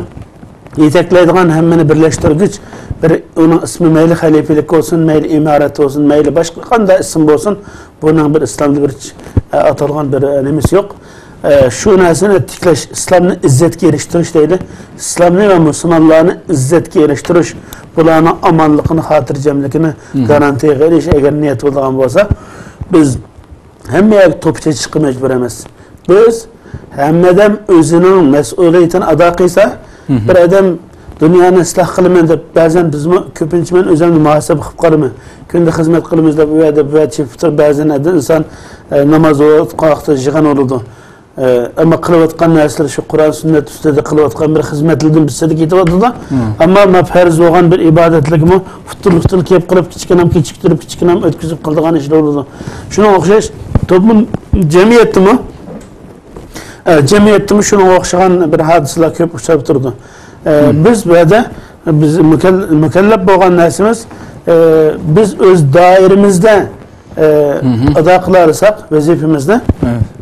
يېتەكلەيدىغان، ھەممىنى بىرلەشتۈرگۈچ بىر، ئۇنىڭ ئىسمى مەيلى خەلىپىلىك بولسۇن، مەيلى ئىمارەت بولسۇن، مەيلى باشقا قانداق ئىسىم بولسۇن، بۇنىڭ بىر ئىسلامدا بىر، ئە، ئاتالغان بىر، ئە، نېمىسى يوق. ئە، شۇ نەرسىنى تىكلەش، ئىسلامنى ئىززەتكە ئېرىشتۈرۈش دەيلى. ئىسلامنى ۋە مۇسۇلمانلارنى ئىززەتكە ئېرىشتۈرۈش، بۇلارنىڭ ئامانلىقىنى، خاتىرجەملىكىنى، مم. گارانتىيە قىلىش، ئەگەر نىيەت بولىدىغان بولسا، بىز ھەممە يەرگە توپا چېچىشقا مەجبۇر ئەمەس. بىز ھەممە ئادەم ئۆزىنىڭ مەسئۇلىيىتىنى ئادا قىلسا، مم. بىر ئادەم دۇنيانى ئىسلاھ قىلىمەن دەپ، بەزەن بىزمۇ، كۆپىنچە مەن ئۆزۈمنى مۇھاسىبە قىلىپ قالىمەن. كۈندە خىزمەت قىلىمىز دەپ، ئۇ يەردە، بۇ يەردە چېپىپ تۇرۇپ، بەزەن ئادەم ئىنسان، ئە، ناماز ئوقۇغان ۋاقتىدا يىغىن بولىدۇ. ئە، ئەمما قىلىۋاتقان نەرسىلىرى شۇ قۇرئان سۈننەت ئۈستىدە قىلىۋاتقان بىر خىزمەتلىرىدىن بىرسىدە كېتىۋاتىدۇ. مم. ئەمما ما پەرز بولغان بىر ئىبادەتلىكمۇ ئۇتۇل-ئۇتۇل كېلىپ قېلىپ، كىچىككىنەم كېچىكتۈرۈپ، كىچىككىنەم ئۆتكۈزۈپ قىلىدىغان ئىشلار بولىدۇ. شۇنىڭغا ئوخشاش توپلۇم، جەمئىيەتتىمۇ، ئە، جەمئىيەتتىمۇ شۇنىڭغا ئوخشىغان بىر ھادىسىلەر كۆپ ئۇچراپ تۇرىدۇ. ئە، مم. بىز بۇ يەردە، بىز مۇكەل-، مۇكەللەپ بولغان نەرسىمىز، ئە، بىز ئۆز دائىرىمىزدە ئە، مم. ئادا قىلالىساق ۋەزىپىمىزنى، ئەۋەت.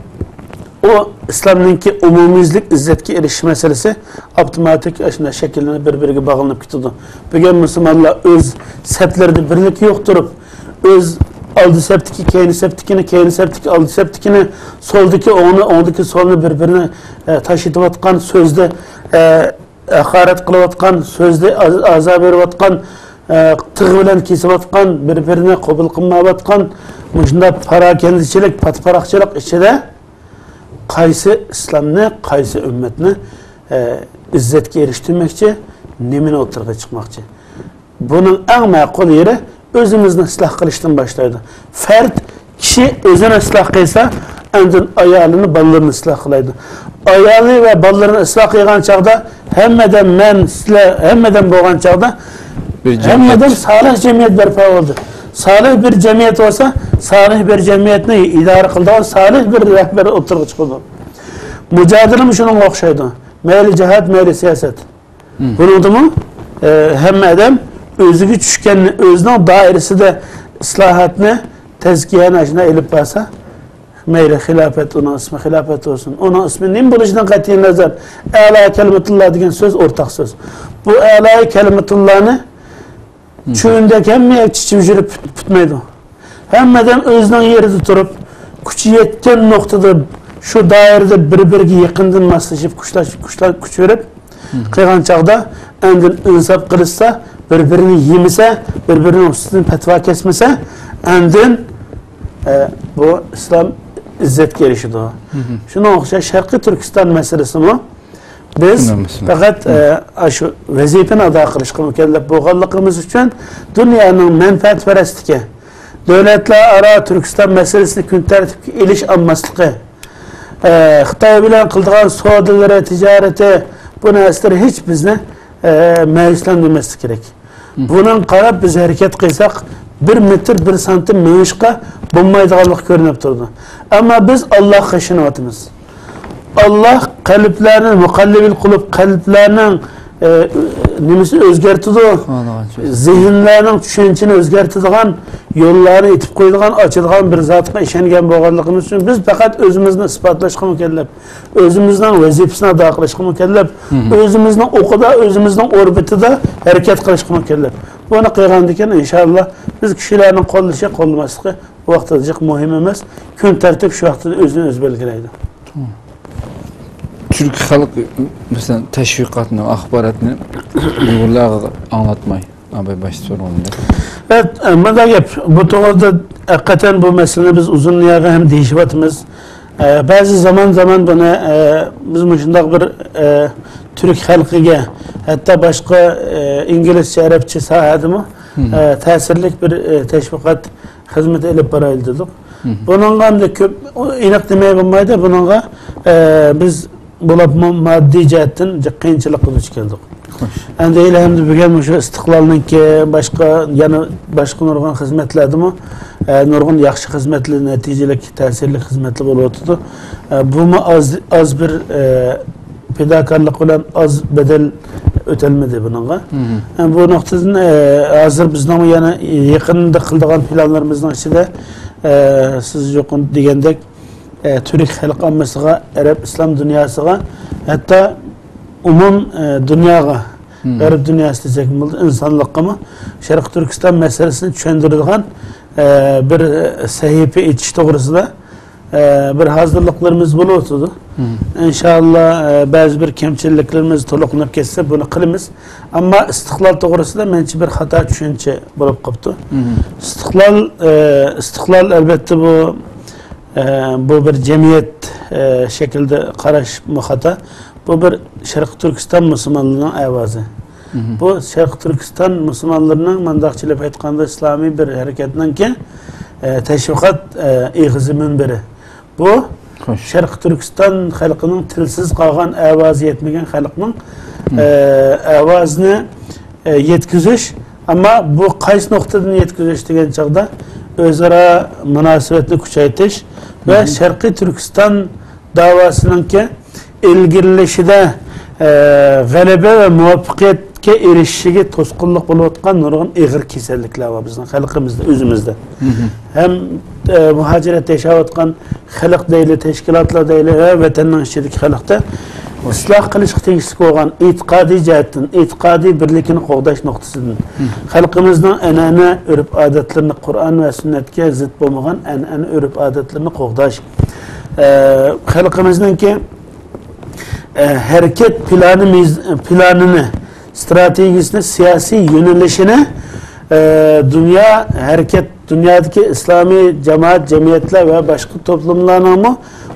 ئۇ ئىسلامنىڭكى ئومۇميۈزلۈك ئىززەتكە ئېرىشىش مەسىلىسى ئاپتوماتىك ئاشۇنداق شەكىللىنىپ، بىر-بىرىگە باغلىنىپ كېتىدۇ. بۈگۈن مۇسۇلمانلار ئۆز سەپلىرىدە بىرلىك يوق تۇرۇپ، ئۆز ئالدى سەپتىكى كەينى سەپتىكىنى، كەينى سەپتىكى ئالدى سەپتىكىنى، سولدىكى ئوڭنى، ئوڭدىكى سولنى بىر-بىرىنى، ئە، تاش ئېتىۋاتقان، سۆزدە، ئە، ھاقارەت قىلىۋاتقان، سۆزدە ئاز-، ئازار بېرىۋاتقان، ئە، تىغ بىلەن كېسىۋاتقان، بىر-بىرىنى قوبۇل قىلمايۋاتقان مۇشۇنداق پاراكەندىچىلىك، پاتىپاراقچىلىق ئىچىدە قايسى ئىسلامنى، قايسى ئۈممەتنى، ئە، ئىززەتكە ئېرىشتۈرمەكچى، نېمىنى ئوتتۇرىغا چىقماقچى؟ بۇنىڭ ئەڭ مەقۇل يېرى ئۆزىمىزنى ئىسلاھ قىلىشتىن باشلايدۇ. فەرد كىشى ئۆزىنى ئىسلاھ قىلسا، ئاندىن ئايالىنى، بالىلىرىنى ئىسلاھ قىلايدۇ. ئايالى ۋە بالىلىرىنى ئىسلاھ قىلغان چاغدا ھەممىدىن مەن، سىلەر، ھەممىدىن بولغان چاغدا بىر جەمئىيەت. ھەممىدىن سالىھ جەمئىيەت بەرپا بولدى. سالىھ بىر جەمئىيەت بولسا، سالىھ بىر جەمئىيەتنى ئىدارە قىلىدىغان سالىھ بىر رەھبەر ئوتتۇرىغا چىقىدۇ. مۇجادىلىمۇ شۇنىڭغا ئوخشايدۇ. مەيلى جىھاد، مەيلى سىياسەت. مم. بۇنىڭدىمۇ، ئە، ھەممە ئادەم ئۆزىگە چۈشكەننى ئۆزىنىڭ دائىرىسىدە ئىسلاھاتنى، تەزكىيەنى ئاشۇنداق ئېلىپ بارسا، مەيلى خىلاپەت، ئۇنىڭ ئىسمى خىلاپەت بولسۇن، ئۇنىڭ ئىسمى نېمە بولۇشىدىن قەتئىينەزەر، ئەلا كەلىمەتۇللا دېگەن سۆز ئورتاق سۆز. بۇ ئەلا كەلىمەتۇللانى مم. چۆندەك ھەممە يەر چېچىپ يۈرۈپ پۈت-، پۈتمەيدۇ. ھەممە ئادەم ئۆزىنىڭ يېرىدە تۇرۇپ، كۈچى يەتكەن نۇقتىدا، شۇ دائىرىدە بىر-بىرىگە يېقىندىن ماسلىشىپ، كۈچلەش-، كۈچلەر-، كۈچ بېرىپ مم. قىلغان چاغدا، ئاندىن ئىنساپ قىلىشسا، بىر-بىرىنى يېمىسە، بىر-بىرىنىڭ ئۈستىدىن پەتىۋا كەسمىسە، ئاندىن، ئە، بۇ ئىسلام ئىززەتكە ئېرىشىدۇ. مم. شۇنىڭغا ئوخشاش شەرقىي تۈركىستان مەسىلىسىمۇ بىز شۇنداق مەسىلە. پەقەت، ئە، ئاشۇ ۋەزىپىنى ئادا قىلىشقا مۇكەللەپ بولغانلىقىمىز ئۈچۈن دۇنيانىڭ مەنپەئەتپەرەسلىكى، دۆلەتلەر ئارا تۈركىستان مەسىلىسىنى كۈن تەرتىپكە ئېلىش ئالماسلىقى، ئە، خىتاي بىلەن قىلىدىغان سودىلىرى، تىجارىتى، بۇ نەرسىلەر ھېچ بىزنى، ئە، مەيۈسلەندۈرمەسلىكى كېرەك. مم. بۇنىڭغا قاراپ بىز ھەرىكەت قىلساق، بىر مېتىر، بىر سانتىم مېڭىشقا بولمايدىغانلىقى كۆرۈنۈپ تۇرىدۇ. ئەمما بىز ئاللاھقا ئىشىنىۋاتىمىز. ئاللاھ قەلبلەرنى، مۇقەللىبىل قۇلۇب، قەلبلەرنىڭ، ئە، نېمىسىنى ئۆزگەرتىدۇ، زېھىنلەرنىڭ چۈشەنچىنى ئۆزگەرتىدىغان، يوللارنى ئېتىپ قويىدىغان، ئاچىدىغان بىر زاتقا ئىشەنگەن بولغانلىقىمىز ئۈچۈن بىز پەقەت ئۆزىمىزنى ئىسپاتلاشقا مۇكەللەپ، ئۆزىمىزنىڭ ۋەزىپىسىنى ئادا قىلىشقا مۇكەللەپ، ئۆزىمىزنىڭ ئوقىدا، ئۆزىمىزنىڭ ئوربىتىدا ھەرىكەت قىلىشقا مۇكەللەپ. بۇنى قىلغاندىكىن، ئىنشاللا، بىز كىشىلەرنىڭ قوللىشى، قوللىماسلىقى ۋاقتىدا جىق مۇھىم ئەمەس. كۈن تەرتىپ شۇ ۋاقتىدا ئۆزىنى ئۆزى بەلگىلەيدۇ. تۈرك خەلق، مەسىلەن، تەشۋىقاتنى، ئاخباراتنى ئۇيغۇرلارغا ئاڭلاتماي، ئاباي باشتا سورىغاندەك. ئەۋەت، ئە، مۇنداق گەپ. بۇ توغرىدا ھەقىقەتەن بۇ مەسىلىنى بىز ئۇزۇن دۇنياغا ھەم دېيىشىۋاتىمىز. ئە، بەزى زامان زامان بۇنى، ئە، بىز مۇشۇنداق بىر، ئە، تۈرك خەلقىگە، ھەتتا باشقا، ئە، ئىنگلىزچە، ئەرەبچە ساھەدىمۇ، ئە، تەسىرلىك بىر، ئە، تەشۋىقات خىزمىتى ئېلىپ بارايلى دېدۇق. بۇنىڭغا ئەمدى كۆپ، ئېنىق دېمەي بولمايدۇ. بۇنىڭغا، ئە، بىز بولۇپمۇ ماددىي جەھەتتىن جىق قىيىنچىلىققا دۇچ كەلدۇق. خوش. ئەمدى ھېلى ھەمدە بۈگۈن مۇشۇ ئىستىقلالنىڭكى باشقا، يەنە باشقا نۇرغۇن خىزمەتلەردىمۇ، ئە، نۇرغۇن ياخشى خىزمەتلەر، نەتىجىلىك، تەسىرلىك خىزمەتلەر بولۇۋاتىدۇ. ئە، بۇمۇ ئاز، ئاز بىر، ئە، پىداكارلىق بىلەن ئاز بەدەل ئۆتەلمىدى بۇنىڭغا. ئە، بۇ نۇقتىدىن، ئە، ھازىر بىزنىڭمۇ يەنە يېقىندا قىلىدىغان پىلانلىرىمىزنىڭ ئىچىدە، ئە، سىز يۇقىرىدا دېگەندەك، ئە، تۈرك خەلق ئاممىسىغا، ئەرەب ئىسلام دۇنياسىغا، ھەتتا ئومۇم، ئە، دۇنياغا، غەرب دۇنياسى دېسەكمۇ بولىدۇ، ئىنسانلىققىمۇ شەرقىي تۈركىستان مەسىلىسىنى چۈشەندۈرىدىغان، ئە، بىر سەھىپە ئېچىش توغرىسىدا، ئە، بىر ھازىرلىقلىرىمىز بولۇۋاتىدۇ. ئىنشاللا، ئە، بەزى بىر كەمچىلىكلىرىمىز تولۇقلىنىپ كەتسە، بۇنى قىلىمىز. ئەمما ئىستىقلال توغرىسىدا مەنچە بىر خاتا چۈشەنچە بولۇپ قاپتۇ. ئىستىقلال، ئە، ئىستىقلال، ئەلۋەتتە، بۇ ئە، بۇ بىر جەمئىيەت، ئە، شەكلىدە قاراشمۇ خاتا. بۇ بىر شەرقىي تۈركىستان مۇسۇلمانلىرىنىڭ ئاۋازى. بۇ شەرقىي تۈركىستان مۇسۇلمانلىرىنىڭ، مۇنداقچە ئېلىپ ئېيتقاندا، ئىسلامىي بىر ھەرىكەتنىڭكى، ئە، تەشۋىقات، ئە، ئېغىزى، مۇنبىرى. بۇ شەرقىي تۈركىستان خەلقىنىڭ، تىلسىز قالغان، ئاۋازى يەتمىگەن خەلقنىڭ، ئە، ئاۋازىنى ئە، يەتكۈزۈش. ئەمما بۇ قايسى نۇقتىدىن يەتكۈزۈش دېگەن چاغدا، ئۆزئارا مۇناسىۋەتنى كۈچەيتىش ۋە شەرقىي تۈركىستان داۋاسىنىڭكى ئىلگىرىلىشىدە، ئە، غەلىبە ۋە مۇۋەپپەقىيەتكە ئېرىشىشىگە توسقۇنلۇق بولۇۋاتقان نۇرغۇن ئېغىر كېسەللىكلەر بار بىزنىڭ خەلقىمىزدە، ئۆزىمىزدە. ھەم، ئە، مۇھاجىرەتتە ياشاۋاتقان خەلق دەيلى، تەشكىلاتلار دەيلى ۋە ۋەتەننىڭ ئىچىدىكى خەلقتە ئىسلاھ قىلىشقا تېگىشلىك بولغان ئېتىقادىي جەھەتتىن، ئېتىقادىي بىرلىكىنى قوغداش نۇقتىسىدىن، خەلقىمىزنىڭ ئەنئەنە، ئۆرپ-ئادەتلىرىنى، قۇرئان ۋە سۈننەتكە زىت بولمىغان ئەنئەنە، ئۆرپ-ئادەتلىرىنى قوغداش، ئە، خەلقىمىزنىڭكى، ئە، ھەرىكەت پىلانى مىز-، پىلانىنى، ئىستراتېگىيىسىنى، سىياسىي يۆنىلىشىنى، ئە، دۇنيا ھەرىكەت، دۇنيادىكى ئىسلامىي جامائەت، جەمئىيەتلەر ۋە باشقا توپلۇملارنىڭمۇ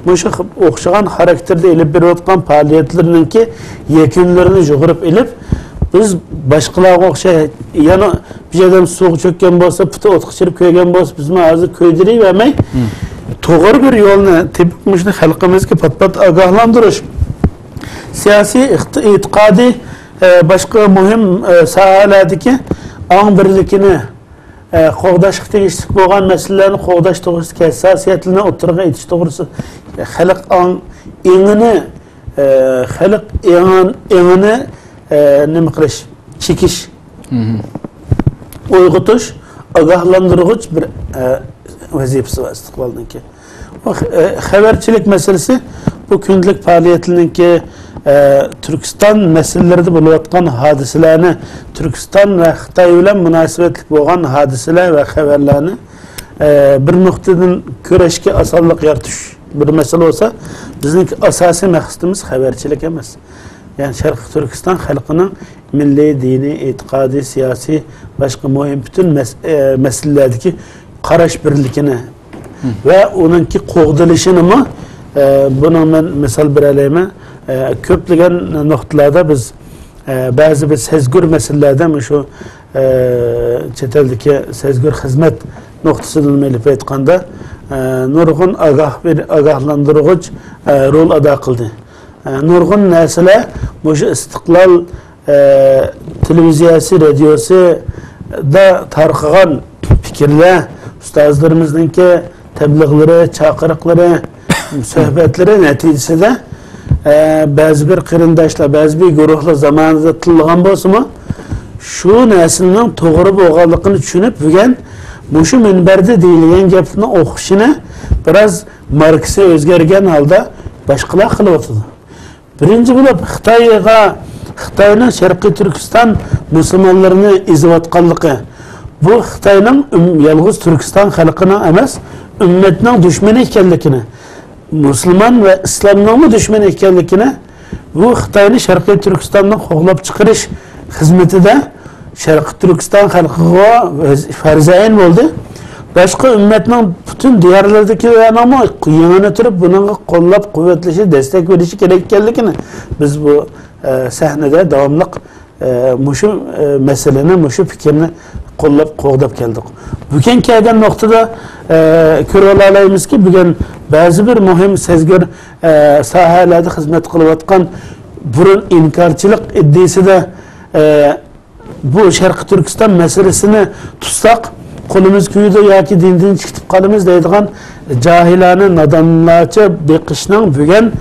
مۇشۇ خىپ-، ئوخشىغان خاراكتېردا ئېلىپ بېرىۋاتقان پائالىيەتلىرىنىڭكى يەكۈنلىرىنى يۇغۇرۇپ ئېلىپ، بىز باشقىلارغا ئوخشاش، يەنە بىر ئادەم سۇغا چۆككەن بولسا، پۇتى ئوتقا چىرىپ كۆيگەن بولسا، بىزمۇ ھازىر كۆيدۈرۈۋەرمەي، توغرا بىر يولنى تېپىپ، مۇشۇنى خەلقىمىزگە پات-پات ئاگاھلاندۇرۇش، سىياسىي، ئىقتى-، ئېتىقادىي، ئە، باشقا مۇھىم، ئە، ساھەلەردىكى ئاڭ بىرلىكىنى، ئە، قوغداشقا تېگىشلىك بولغان مەسىلىلەرنى قوغداش توغرىسىدىكى ھەسساسىيەتلىرىنى ئوتتۇرىغا ئېتىش توغرىسىدا خەلق ئاڭ-، ئېڭىنى، ئە، خەلق ئېڭىن-، ئېڭىنى، ئە، نېمە قىلىش، چېكىش، ئويغىتىش، ئاگاھلاندۇرغۇچ بىر، ئە، ۋەزىپىسى بار ئىستىقلالنىڭكى. بۇ خ-، ئە، خەۋەرچىلىك مەسىلىسى، بۇ كۈندىلىك پائالىيەتلەرنىڭكى، ئە، تۈركىستان مەسىلىلىرىدە بولۇۋاتقان ھادىسىلەرنى، تۈركىستان ۋە خىتاي بىلەن مۇناسىۋەتلىك بولغان ھادىسىلەر ۋە خەۋەرلەرنى، ئە، بىر نۇقتىدىن كۆرۈشكە ئاسانلىق يارىتىش بىر مەسىلە بولسا، بىزنىڭكى ئاساسىي مەقسىتىمىز خەۋەرچىلىك ئەمەس. يەنى شەرقىي تۈركىستان خەلقىنىڭ مىللىي، دىنىي، ئېتىقادىي، سىياسىي، باشقا مۇھىم پۈتۈن مەس-، ئە، مەسىلىلەردىكى قاراش بىرلىكىنى ۋە ئۇنىڭكى قوغدىلىشىنىمۇ، ئە، بۇنىڭ مەن مىسال بېرەلەيمەن. ئە، كۆپلىگەن نۇقتىلاردا بىز، ئە، بەزى بىر سەزگۈر مەسىلىلەردە مۇشۇ، ئە، چەت ئەلدىكى سەزگۈر خىزمەت نۇقتىسىدىن ئېلىپ ئېيتقاندا، ئە، نۇرغۇن ئاگاھ بېر-، ئاگاھلاندۇرغۇچ، ئە، رول ئادا قىلدى. ئە، نۇرغۇن نەرسىلەر مۇشۇ ئىستىقلال، ئە، تېلېۋىزىيەسى، رادىيوسىدا تارقىغان پىكىر پىكىرلەر، ئۇستازلىرىمىزنىڭكى تەبلىغلىرى، چاقىرىقلىرى، سۆھبەتلىرى نەتىجىسىدە، ئە، بەزى بىر قېرىنداشلار، بەزى بىر گۇرۇھلار زامانىدا تىللىغان بولسىمۇ، شۇ نەرسىنىڭ توغرا بولغانلىقىنى چۈشىنىپ، بۈگۈن مۇشۇ مۇنبەردە دېيىلگەن گەپنى ئوقۇشىنى بىراز ماركىسى ئۆزگەرگەن ھالدا باشقىلار قىلىۋاتىدۇ. بىرىنچى بولۇپ، خىتايغا، خىتاينىڭ شەرقىي تۈركىستان مۇسۇلمانلىرىنى ئېزىۋاتقانلىقى، بۇ خىتاينىڭ ئۈم-، يالغۇز تۈركىستان خەلقىنىڭ ئەمەس، ئۈممەتنىڭ دۈشمىنى ئىكەنلىكىنى، مۇسۇلمان ۋە ئىسلامنىڭمۇ دۈشمىنى ئىكەنلىكىنى، بۇ خىتاينى شەرقىي تۈركىستاندىن قوغلاپ چىقىرىش خىزمىتىدە شەرقىي تۈركىستان خەلقىغا ۋەز-، پەرزەيىن بولدى. باشقا ئۈممەتنىڭ پۈتۈن دىيارلىرىدىكىلەرنىڭمۇ يېڭىنى تۇرۇپ، بۇنىڭغا قوللاپ قۇۋۋەتلىشى، دەستەك بېرىشى كېرەك ئىكەنلىكىنى بىز بۇ، ئە، سەھنىدە داۋاملىق، ئە، مۇشۇ، ئە، مەسىلىنى، مۇشۇ پىكىرنى قوللاپ قوغداپ كەلدۇق. بۈگۈن كەلگەن نۇقتىدا، ئە، كۆرۈۋالالايمىزكى، بۈگۈن بەزى بىر مۇھىم سەزگۈر، ئە، ساھەلەردە خىزمەت قىلىۋاتقان، بۇرۇن ئىنكارچىلىق ئىدىيىسىدە، ئە، بۇ شەرقىي تۈركىستان مەسىلىسىنى تۇتساق، قولىمىز كۆيىدۇ ياكى دىندىن چىقىپ قالىمىز دەيدىغان جاھىلانە، نادانلارچە بېقىشنىڭ بۈگۈن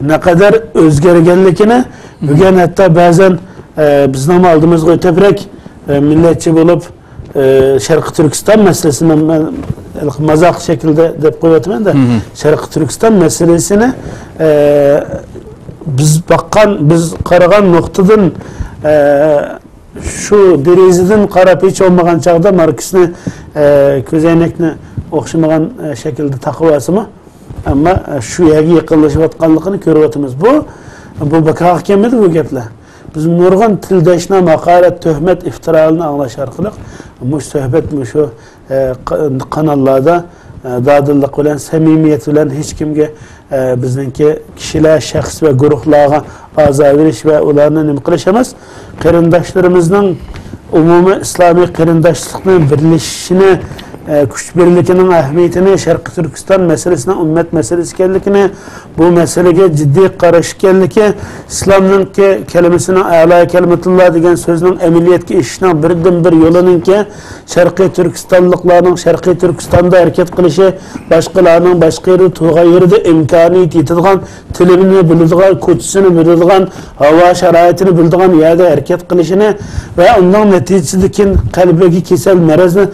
نەقەدەر ئۆزگەرگەنلىكىنى، بۈگۈن ھەتتا بەزەن، ئە، بىزنىڭ ئالدىمىزغا ئۆتۈپرەك، ئە، مىللەتچى بولۇپ، ئە، شەرقىي تۈركىستان مەسىلىسىنى مەن، مەن مازاق شەكلىدە دەپ قويۇۋاتىمەن-دە، شەرقىي تۈركىستان مەسىلىسىنى، ئە، بىز باققان، بىز قارىغان نۇقتىدىن، ئە، شۇ دېرىزىدىن قاراپ ھېچ بولمىغان چاغدا ماركسنى، ئە، كۆزەينەكنى ئوخشىمىغان، ئە، شەكىلدە تاقىۋالسىمۇ، ئەمما، ئە، شۇ يەرگە يېقىنلىشىۋاتقانلىقىنى كۆرۈۋاتىمىز. بۇ، بۇ بىكارغا كەلمىدى بۇ گەپلەر. بىز نۇرغۇن تىلدەشنام، ھاقارەت، تۆھمەت، ئىپتىرالارنى ئاڭلاش ئارقىلىق مۇشۇ سۆھبەت، مۇشۇ ئە، قا-، قاناللاردا، ئە، دادىللىق بىلەن، سەمىمىيەت بىلەن ھېچكىمگە، ئە، بىزنىڭكى كىشىلەر، شەخس ۋە گۇرۇھلارغا ئازار بېرىش ۋە ئۇلارنى نېمە قىلىش ئەمەس، قېرىنداشلىرىمىزنىڭ ئومۇمىي ئىسلامىي قېرىنداشلىقنى، بىرلىشىشىنى، ئە، كۈچ بىرلىكىنىڭ ئەھمىيىتىنى، شەرقىي تۈركىستان مەسىلىسىنىڭ ئۈممەت مەسىلىسى ئىكەنلىكىنى، بۇ مەسىلىگە جىددىي قاراش ئىكەنلىكى، ئىسلامنىڭكى كەلىمىسىنىڭ، ئەلا كەلىمەتۇللا دېگەن سۆزنىڭ ئەمەلىيەتكە ئېشىشنىڭ بىردىنبىر يولىنىڭكى، شەرقىي تۈركىستانلىقلارنىڭ شەرقىي تۈركىستاندا ھەرىكەت قىلىشى، باشقىلارنىڭ باشقا يەردە تۇرغان يېرىدە ئىمكانىيىتى يېتىدىغان، تىلىنى بىلىدىغان، كوچىسىنى بىلىدىغان، ھاۋا شارائىتىنى بىلىدىغان يەردە ھەرىكەت قىلىشىنى ۋە ئۇنىڭ نەتىجىسىدىن كېيىن قەلبىگە كېسەل، مەرەزنى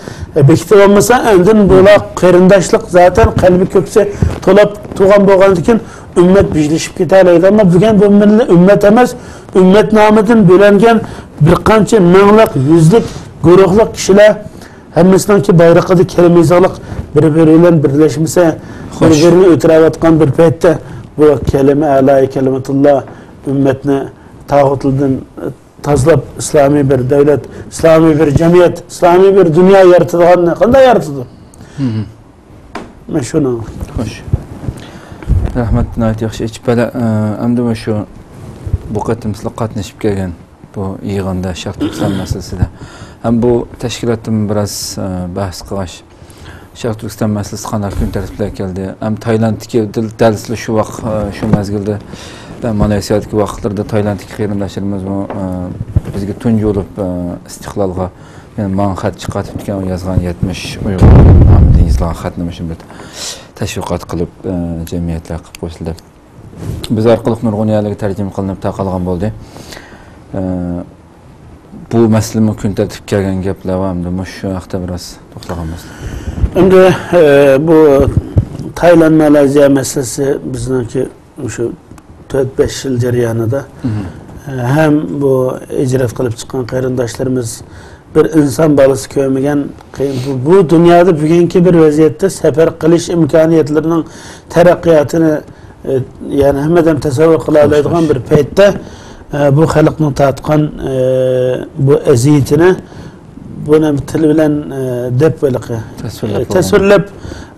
بېكىتىۋالمىسا، ئاندىن بۇلار قېرىنداشلىق زاتەن قەلبى كۆكسى تولاپ تۇرغان بولغاندىكىن، ئۈممەت بىرلىشىپ كېتەلەيدۇ. ئەمما بۈگۈن بۇ مىللىي ئۈممەت ئەمەس، ئۈممەت نامىدىن بۆلەنگەن بىر قانچە مىڭلىق، يۈزلۈك، گۇرۇھلۇق كىشىلەر ھەممىسىنىڭكى بايرىقىدا كەلىمە يېزىقلىق، بىر-بىرى بىلەن بىرلەشمىسە، بىر-بىرىنى ئۆلتۈرۈۋاتقان بىر پەيتتە، بۇ كەلىمە ئەلايى كەلىمەتۇللا ئۈممەتنى تاغۇتلىدىن تازىلاپ، ئىسلامىي بىر دۆلەت، ئىسلامىي بىر جەمئىيەت، ئىسلامىي بىر دۇنيا يارىتىدىغاننى قانداق يارىتىدۇ؟ مەن شۇنى. خوش. رەھمەت، ناھايىتى ياخشى ئېچىپ بەردى. ئە، ئەمدى مۇشۇ بۇ قېتىم سىلەر قاتنىشىپ كەلگەن بۇ يىغىندا شەرقىي تۈركىستان مەسىلىسىدە ھەم بۇ تەشكىلاتتىمۇ بىراز، ئە، بەھس قىلغاچ، شەرقىي تۈركىستان مەسىلىسى قانداق كۈن تەرتىپلەرگە كەلدى؟ ھەم تايلاندتىكى دەل، دەل شۇ ۋاق-، ئە، شۇ مەزگىلدە، ئە، مالايسىيادىكى ۋاقىتلىرىدا تايلاندتىكى قېرىنداشلىرىمىزمۇ، ئە، بىزگە تۇنجى بولۇپ، ئە، ئىستىقلالغا يەنە ماڭا خەت چىقارتىپتىكەن، ئۇ يازغان يەتمىش ئۇيغۇر نامىدىن يېزىلغان خەتنى مۇشۇ بىر تەشۋىقات قىلىپ، ئە، جەمئىيەتلەر قىلىپ قويسىلەر. بىز ئارقىلىق نۇرغۇن يەرلەرگە تەرجىمە قىلىنىپ تارقالغان بولدى. ئە، بۇ مەسىلىمۇ كۈن تەرتىپكە كەلگەن گەپلەر بار ئەمدى مۇشۇ ھەقتە بىراز توختالغان بولساق. ئەمدى، ئە، بۇ تايلاند، مالايزىيا مەسىلىسى بىزنىڭكى مۇشۇ تۆت، بەش يىل جەريانىدا، ئە، ھەم بۇ ھىجرەت قىلىپ چىققان قېرىنداشلىرىمىز بىر ئىنسان بالىسى كۆرمىگەن قىيىن. بۇ، بۇ دۇنيادا بۈگۈنكى بىر ۋەزىيەتتە سەپەر قىلىش ئىمكانىيەتلىرىنىڭ تەرەققىياتىنى، ئە، يەنى ھەممە ئادەم تەسەۋۋۇر قىلالايدىغان بىر پەيتتە، ئە، بۇ خەلقنىڭ تارتقان، ئە، بۇ ئەزىيىتىنى، بۇنى تىل بىلەن، ئە، دەپ ھېلىقى، تەسۋىرلەپ ئە، تەسۋىرلەپ،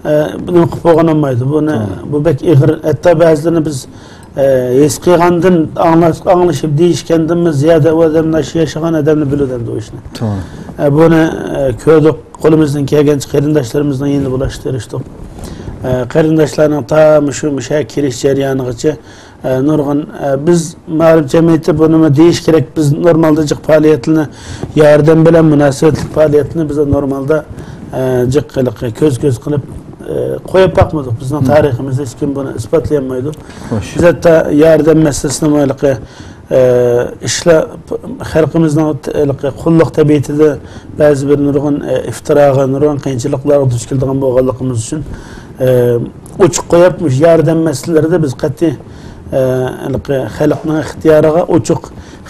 ئە، بۇنى قىلىپ بولغان بولمايدۇ. بۇنى، بۇ بەك ئېغىر. ھەتتا بەزىلىرىنى بىز ئە، ھېس قىلغاندىن، ئاڭلاش-، ئاڭلىشىپ دېيىشكەندىنمۇ زىيادە ئۇ ئادەم، ياشىغان ئادەملا بىلىدۇ ئەمدى ئۇ ئىشنى. توغرا. ئە، بۇنى، ئە، كۆردۇق، قولىمىزدىن كەلگەنچە قېرىنداشلىرىمىزنىڭ يېنىدا بولاشقا تىرىشتۇق. ئە، قېرىنداشلارنىڭ تا مۇشۇ، مۇشۇ يەرگە كېلىش جەريانىغىچە، ئە، نۇرغۇن، ئە، بىز مائارىپ جەمئىيىتى بۇنىمۇ دېيىش كېرەك، بىز نورمالدا جىق پائالىيەتلىرىنى، ياردەم بىلەن مۇناسىۋەتلىك پائالىيەتلىرىنى بىز نورمالدا، ئە، جىق ھېلىقى كۆز-كۆز قىلىپ، ئە، قويۇپ باقمىدۇق. بىزنىڭ تارىخىمىزدا ھېچكىم بۇنى ئىسپاتلىيالمايدۇ. خوش. بىز ھەتتا ياردەم مەسىلىسىنىمۇ ھېلىقى، ئە، ئىشلار، خەلقىمىزنىڭ ھېلىقى قۇللۇق تەبىئىتىدە بەزى بىر نۇرغۇن، ئە، ئىفتىراغا، نۇرغۇن قىيىنچىلىقلارغا دۇچ كېلىدىغان بولغانلىقىمىز ئۈچۈن، ئە، ئوچۇق قويۇپ، مۇشۇ ياردەم مەسىلىلىرىدە بىز قەتئىي، ئە، ھېلىقى خەلقنىڭ ئىختىيارىغا ئوچۇق،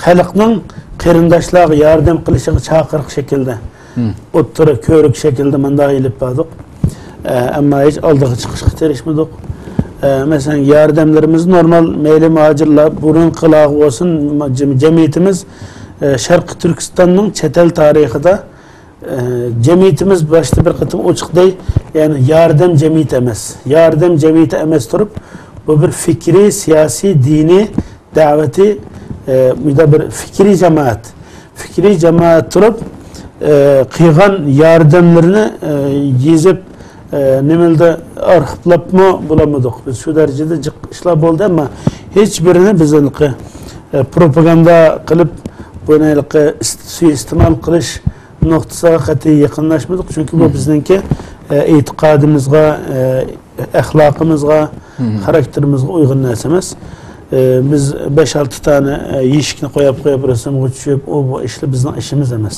خەلقنىڭ قېرىنداشلارغا ياردەم قىلىشىغا چاقىرىق شەكلىدە، ئوتتۇرا كۆۋرۈك شەكلىدە مۇنداق ئېلىپ باردۇق. ئە، ئەمما ھېچ ئالدىغا چىقىشقا تىرىشمىدۇق. ئە، مەسىلەن، ياردەملىرىمىز نورمال، مەيلى مۇھاجىرلار بۇرۇنقىلارغا بولسۇن، جەم-، جەمئىيىتىمىز، ئە، شەرقىي تۈركىستاننىڭ چەت ئەل تارىخىدا، ئە، جەمئىيىتىمىز باشتا بىر قېتىم ئوچۇق دەي، يەنى ياردەم جەمئىيىتى ئەمەس. ياردەم جەمئىيىتى ئەمەس تۇرۇپ، بۇ بىر فىكرىي، سىياسىي، دىنىي، دەۋەتى، ئە، مۇنداق بىر فىكرىي جامائەت. فىكرىي جامائەت تۇرۇپ، ئە، قىلغان ياردەملىرىنى، ئە، يېزىپ، ئە، نېمىلدە ئارخىپلاپمۇ بولالمىدۇق. بىز شۇ دەرىجىدە جىق ئىشلار بولدى، ئەمما ھېچ بىرىنى بىز ھېلىقى، ئە، پروپاگاندا قىلىپ، بۇنى ھېلىقى ئىست-، سۇيىئىستېمال قىلىش نۇقتىسىغا قەتئىي يېقىنلاشمىدۇق. چۈنكى بۇ بىزنىڭكى، ئە، ئېتىقادىمىزغا، ئە، ئەخلاقىمىزغا، خاراكتېرىمىزغا ئۇيغۇن نەرسە ئەمەس. ئە، بىز بەش-ئالتە دانە، ئە، يېشىكنى قويۇپ قويۇپ، رەسىمگە چۈشۈپ، ئۇ، بۇ ئىشلار بىزنىڭ ئىشىمىز ئەمەس.